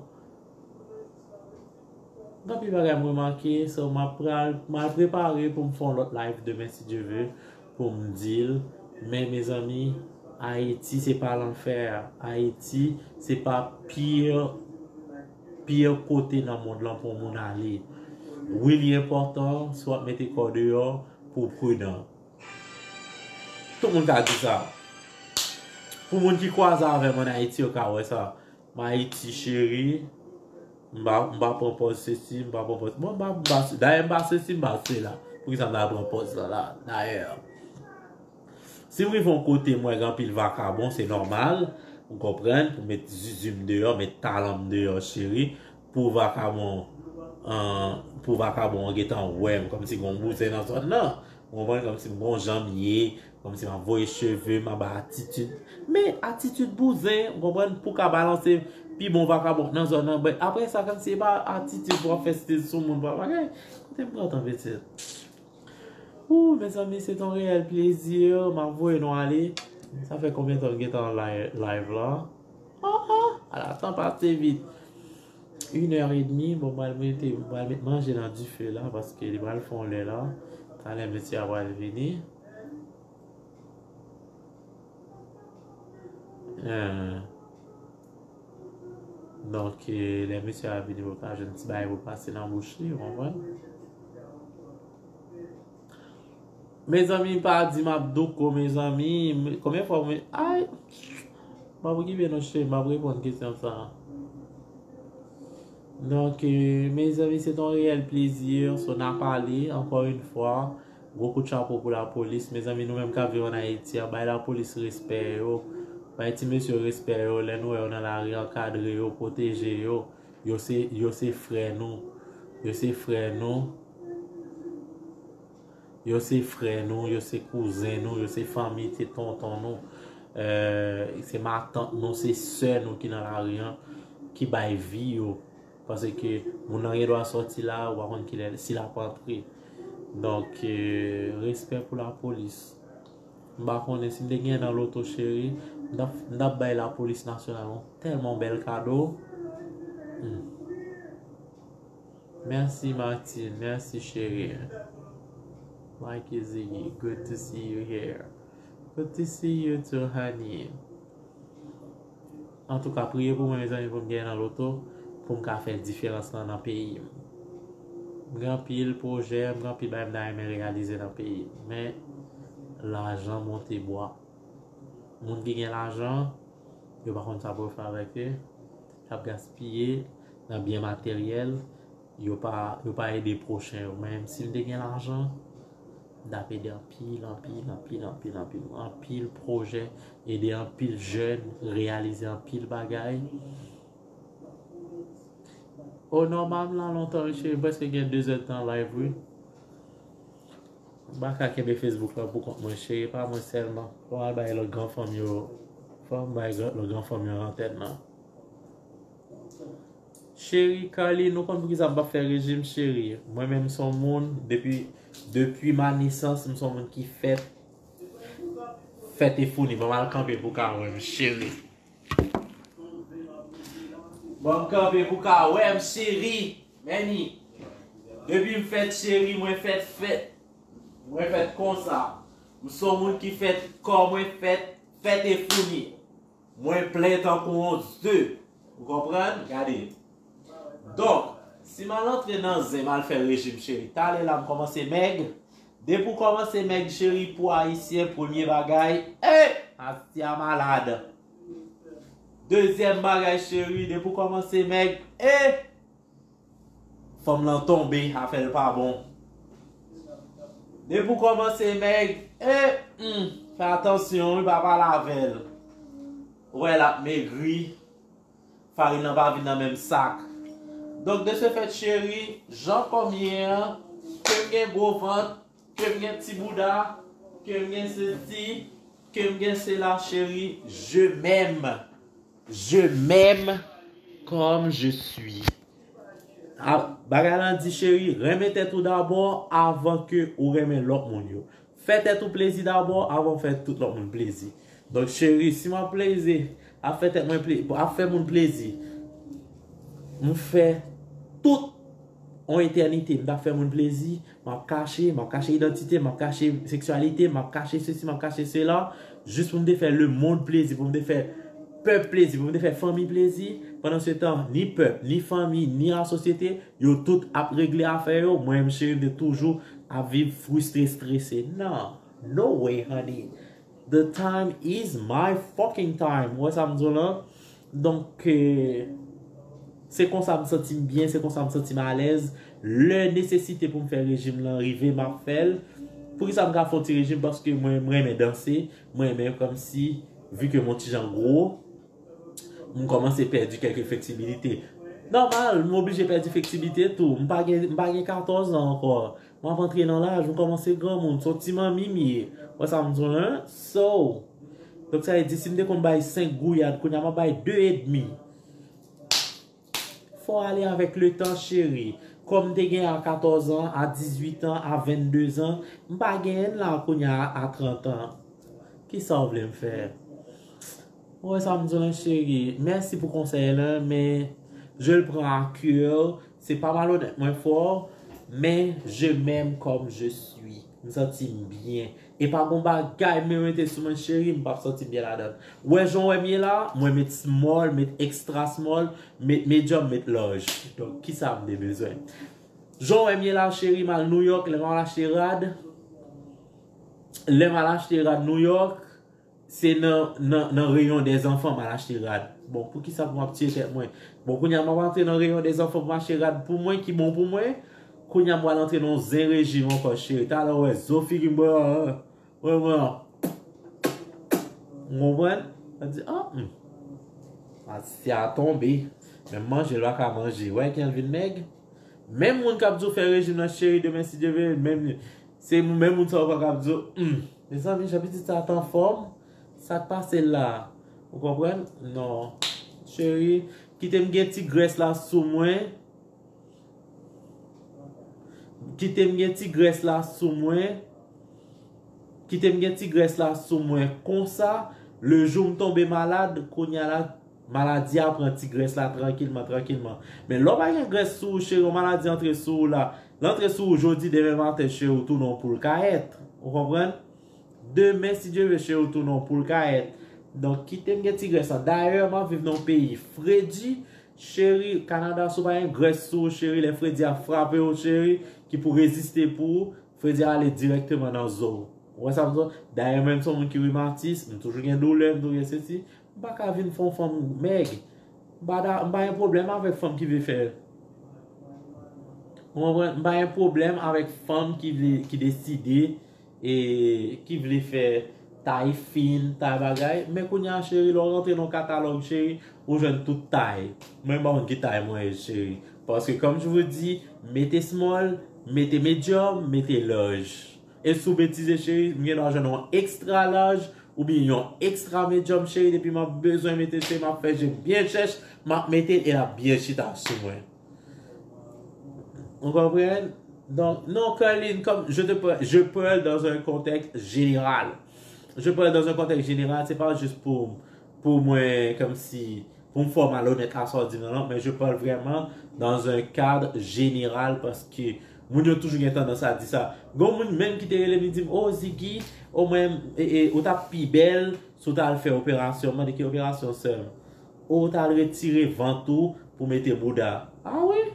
gen anpil bagay m remake, so m ap pral, m al prepare pou m fè yon lòt live demen, si Dye ve, pou m di l. Men, mezanmi, Ayiti se pa lanfè. Ayiti se pa pire, pire kote nan mond lan pou yon moun ale. Wi, li enpòtan si w ap mete kò w deyò pou w pridan. Tout moun ka di sa. Pou moun ki kwaze avè m an Ayiti, yo ka wè sa. M Ayiti cheri, m pa, m pa pran pòz sesi, m pa pran pòz. Bon, m pa, m pa, dayè m pa sesi, m pa sela. Poukisa m ta pran pòz la la, dayè? Si m rive yon kote, m wè gen anpil vakabon, se nòmal, ou konprann, pou met zizi m deyò, met talan m deyò, cheri, pou vakabon, an, pou vakabon an gentan wè m, kòmsi gon bouzen nan zòn nan. Ou konprann, kòmsi m gon jan m ye, kòmsi m ap voye cheve, m ap bay atitid. Men atitid bouzen, ou konprann, pou ka balanse pi bon vakabon nan zòn nan. But apre sa, kòmsi e pa atitid pou w ap fè stiz sou moun, pa bagay. Kote m pran tan, pitit? Ou, mezanmi, se yon reyèl plezi. M ap voye nou ale. Sa fè konbyen tan m gentan an li-, live la? Ah, ah, ala tan pase vit. Une heure et demie, bon, m pral mete, m pral met manje nan dife la, paske li pral fè yon lè la. Talè mesye a pral vini. Eh. Donk, eh, lè mesye a vini, pou ka jwenn ti bagay pou pase nan bouch li, ou konprann? Mezanmi, pa di m ap douko, mezanmi. Konbyen fwa mwen, ay, m ap okipe nou, cheri, m ap reponn kesyon sa a. Donk, eh, mezanmi, se yon reyèl plezi. So, n a pale, ankò yon fwa, gwo kout chapo pou lapolis. Mezanmi, nou menm k ap viv ann Ayiti a, bay lapolis respè yo. Bay ti mesye yo respè yo. Lè nou wè yo nan lari, ankadre yo, pwoteje yo. Yo se, yo se frè nou. Yo se frè nou. Yo se frè nou, yo se kouzen nou, yo se fanmi, se tonton nou, eh, se matant nou, se sè nou ki nan lari an, ki bay vi yo. Paske moun nan gen dwa sòti la, ou pa konn kilè, si l ap antre. Donk, eh, respè pou lapolis. M pa konnen si m te gen nan loto, cheri, m t ap, m t ap bay lapolis nasyonal yon tèlman bèl kado. Hmm. Mèsi, Martine. Mèsi, cheri. Mike Ziggy, good to see you here. Good to see you too, honey. Antouka, priye pou mwen, mezanmi, pou m gen nan loto, pou m ka fè diferans lan nan peyi m. M gen anpil pwojè, m gen anpil bagay m ta renmen reyalize nan peyi m. Men, lajan monte bwa. Moun ki gen lajan, yo pa konn sa pou yo fè avèk li. Y ap gaspiye nan byen materyèl, yo pa, yo pa ede pwochen yo. Men si m te gen lajan, m t ap ede anpil, anpil, anpil, anpil, anpil, anpil pwojè, ede anpil jèn, reyalize anpil bagay. O, nòmal, m la lontan, wi, cheri, m prèske gen de zè tan live, wi. M pa ka kenbe Facebook la pou kont mwen, cheri, pa mwen sèlman. Fò m al bay lòt gran fanm yo Fanm bay gran, lòt gran fanm yo antèn nan. Cheri, Carline, nou konn poukisa m p ap fè rejim, cheri. Mwen menm se yon moun, depi, depi ma nesans, m se yon moun ki fèt, fèt e founi. Ban m al kanpe pou ka wè m, cheri. Ban m kanpe pou ka wè m, cheri. Meni. Depi m fèt, cheri, mwen fèt, fèt. Mwen fèt konsa. M se yon moun ki fèt, kò mwen fèt, fèt e founi. Mwen plen tankou yon ze. Ou konprann? Gade. Donk, si m al antre nan zen, m al fè rejim, cheri. Talè la, m kòmanse mèg. Depi w kòmanse mèg, cheri, pou Ayisyen, premye bagay, e! Asya malad. Dezyèm bagay, cheri, depi w kòmanse mèg, e! Fanm lan tonbe, afè l pa bon. Depi w kòmanse mèg, e, hmm, fè atansyon, wi, pa pale avè l. Ou wè l ap megri, farin nan pa vin nan menm sak. Donk, de ce fait, cheri, jan kò m ye an, ke m gen gwo vant, ke m gen ti bouda, ke m gen sesi, ke m gen sela, cheri, je m'aime. Je m'aime comme je suis. A, bagay lan di, cheri, renmen tèt ou dabò avan ke ou renmen lòt moun yo. Fè tèt ou plezi dabò avan w fè tout lòt moun plezi. Donk, cheri, si m ap plezi, ap fè tèt mwen plezi, ap fè moun plezi, m fè tout yon etènite, m t ap fè moun plezi, m ap kache, m ap kache idantite, m ap kache seksyalite, m ap kache sesi, m ap kache sela, jis pou m te fè lemonn plezi, pou m te fè pèp plezi, pou m te fè fanmi plezi. Pandan se tan, ni pèp, ni fanmi, ni lasosyete, yo tout ap regle afè yo. Mwen menm, cheri, m te toujou ap viv fristre, strese. Non. No way, honey. The time is my fucking time. Ou wè sa m di w lan? Donk, eh, se konsa m santi m byen, se konsa m santi m alèz. Lè nesesite pou m fè rejim lan rive, m ap fè l. Poukisa m ka fè yon ti rejim? Paske mwen, m renmen danse, m renmen kòmsi, vi ke m yon ti jan gwo, m kòmanse pèdi kèk fleksibilite. Nòmal, m oblije pèdi fleksibilite tou. M pa gen, m pa gen katòz an ankò. M ap antre nan laj, m kòmanse granmoun, se yon ti manmi m ye. Wè sa m di w lan? So, donk sa vle di, si m te konn bay senk gouyad, kounye a m ap bay de edmi. Fò ale avèk letan, cheri. Kòm m te gen a katòz an, a dizuit an, a venndez an, m pa genyen l la kounye a, a trant an. Kisa w vle m fè? Ou wè sa m di w lan, cheri? Mèsi pou konsèy lan, men je le prends à cœur. Se pa malonèt mwen fè w, men je m'aime comme je suis. M santi m byen. E pa gon bagay mwen mete sou mwen, cheri, m p ap santi m byen ladan l. Ou wè jan w wè m ye la, mwen met small, met extra small, met medium, met large. Donk, kisa m te bezwen? Jan w wè m ye la, cheri, m al Nouyòk, lè m al achte rad, lè m al achte rad Nouyòk, se nan, nan, nan reyon dèzanfan m al achte rad. Bon, poukisa pou m ap tiye tèt mwen? Bon, kounye a m ap antre nan reyon dèzanfan pou m achte rad pou mwen, ki bon pou mwen. Kounye a m pral antre nan yon zen rejim ankò, cheri. Talè w wè zo figi m bò an. Wè mwen an. Ou konprann? Sa di, ah, hmm. Asya tonbe. Menm manje l pa ka manje. Wè jan l vin mèg. Menm moun k ap di w fè rejim nan, cheri, demen, si Dye vle, menm, se menm moun sa yo pa k ap di w, hmm. Mezanmi, jan pitit sa t anfòm, sa k pase l la? Ou konprann? Non. Cheri, kite m gen ti grès la sou mwen. Kite m gen ti grès la sou mwen. Kite m gen ti grès la sou mwen. Konsa, le jou m tonbe malad, kounye a la, maladi a pran ti grès la trankilman, trankilman. Men lè w pa gen grès sou ou, cheri, yon maladi antre sou ou la. L antre sou ou jodi, demen maten, cheri, ou tounen yon poul kayèt. Ou konprann? Demen, si Dye vle, cheri, ou tounen yon poul kayèt. Donk, kite m gen ti grès la. Dayè, m ap viv nan yon peyi fredi. Cheri, Kanada, si w pa gen grès sou ou, cheri, lè fredi a frape w, cheri, ki pou reziste pou ou, fredi a ale dirèkteman nan zo w. Ou wè sa m di w? Dayè, mwen menm, se yon moun ki rimatis, m toujou gen doulè, m toujou gen sesi. M pa ka vin fè yon fanm mèg. M pa da, m pa gen pwoblèm avèk fanm ki vle fè. Ou konprann? M pa gen pwoblèm avèk fanm ki vle, ki deside, e, ki vle fè tay fin, tay bagay. Men kounye a, cheri, lè w rantre nan yon katalòg, cheri, ou jwenn tout tay. Mwen, m pa konn ki tay mwen ye, cheri. Paske, comme je vous dis, mete small, mete medium, mete large. E si w betize, cheri, m gen dwa jwenn yon extra large oubyen yon extra medium, cheri, depi m ap bezwen mete l, cheri, m ap fè je m byen chèch, m ap mete l e l ap byen chita sou mwen. Ou konprann? Donk, non, Kerline, comme je te parle, je parle dans un contexte général. Je parle dans un contexte général, se pa jis pou, pou mwen, kòmsi, pou m fè w malonèt a sa w di m nan, non, men je parle vraiment dans un cadre général, paske moun yo toujou gen tandans a di sa. Gon moun menm ki te rele m, li di m, "O Ziggy, o mwen, e, e, ou t ap pi bèl si w t al fè operasyon." M mande, "Ki operasyon, sè m?" "O, w t al retire vant ou pou mete bouda." A wi?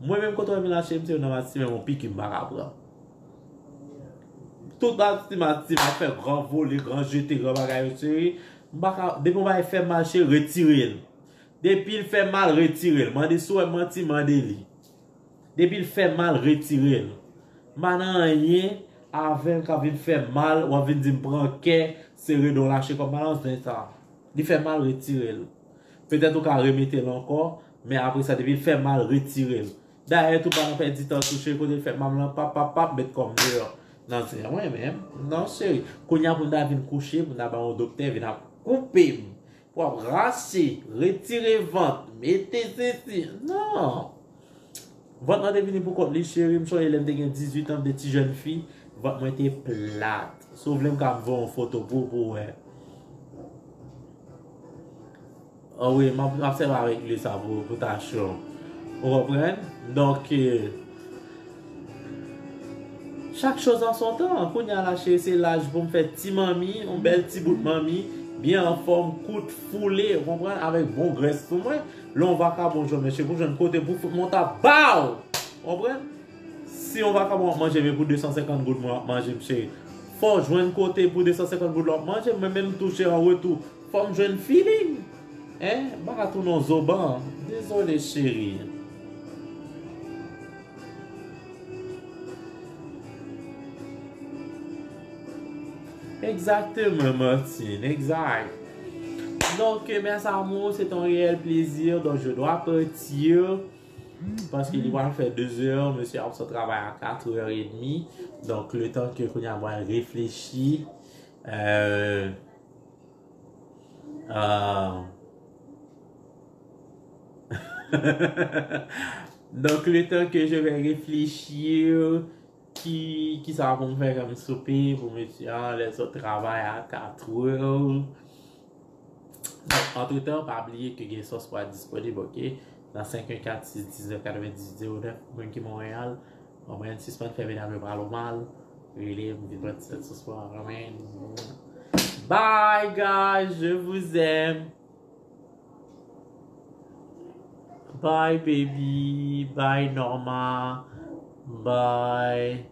Mwen menm, kote w wè m la, cheri, m se youn nan matiman yon piki m pa ka pran. Tout matiman, matiman fè gran vole, gran jete, gran bagay yo, cheri. M pa ka, depi yon bagay fè m mal, cheri, retire l. Depi l fè mal, retire l. Mande si w wè m manti, mande li. Depi l fè mal, retire l. M pa nan anyen avè l k ap vin fè m mal, w ap vin di m pran kè, sere do, lache kò m, pa nan zen sa. Li fè mal, retire l. Petèt ou ka remete l ankò, men apre sa, depi l fè mal, retire l. Dayè, tou pa nan pèdi tan tou, cheri, kote l fè mal lan, pap, pap, pap, met kò m deyò. Nan zen mwen menm. Non, cheri. Kounye a pou m ta vin kouche, pou m ta ba yon doktè vin ap koupe m. Pou ap rache, retire vant, mete sesi. Non. Vant lan te vini pou kont li, cheri. M sonje lè m te gen dizuit an, m te ti jèn fi. Vant mwen te plat. Si w vle, m ka voye yon foto pou, pou w wè. Ah wi, m ap, m ap sèvi avèk lwil sa pou, pou tach yo. Ou konprann? Donk, euh, chaque chose en son temps. Kounye a la, cheri, se laj pou m fè ti manmi, yon bèl ti bout manmi, byen anfòm, kout, foule, ou konprann, avèk bon grès sou mwen. Lè yon vakabon jwenn, mesye, pou jwenn kote pou fout mwen ta ba w. Ou konprann? Si yon vakabon ap manje, men pou de san senkant goud mwen ap manje, mesye. Fò w jwenn kote pou de san senkant goud la w ap manje, mwen menm tou, cheri, an retou, fò m jwenn feeling. Hein? M pa ka tounen yon zoban. Dezole, cheri. Exactement, Martine, exact. Donc, euh, mes amours, c'est un réel plaisir. Donc, je dois partir. Paske li pral fè de zè, mesye ap sot travay a katrè edmi. Donk, letan ke kounye a mwen reflechi, euh, euh, donc, le temps que je vais réfléchir, ki, ki sa pou m fè kòm soupe pou mesye a, lè sot travay a katrè. Donk, antretan, pa bliye ke gen sòs pwa disponib, ok? Nan senk en kat sis diznèf katrevendizuit zewo nèf, moun ki Monreyal, anmweyèn sispann fè medam yo pale w mal, rele m, vin pran ti sèt sòs pwa, anmweyèn. Bye, guys, je vous aime. Bye, baby. Bye, Norma. Bye.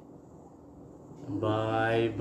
Bye, bye.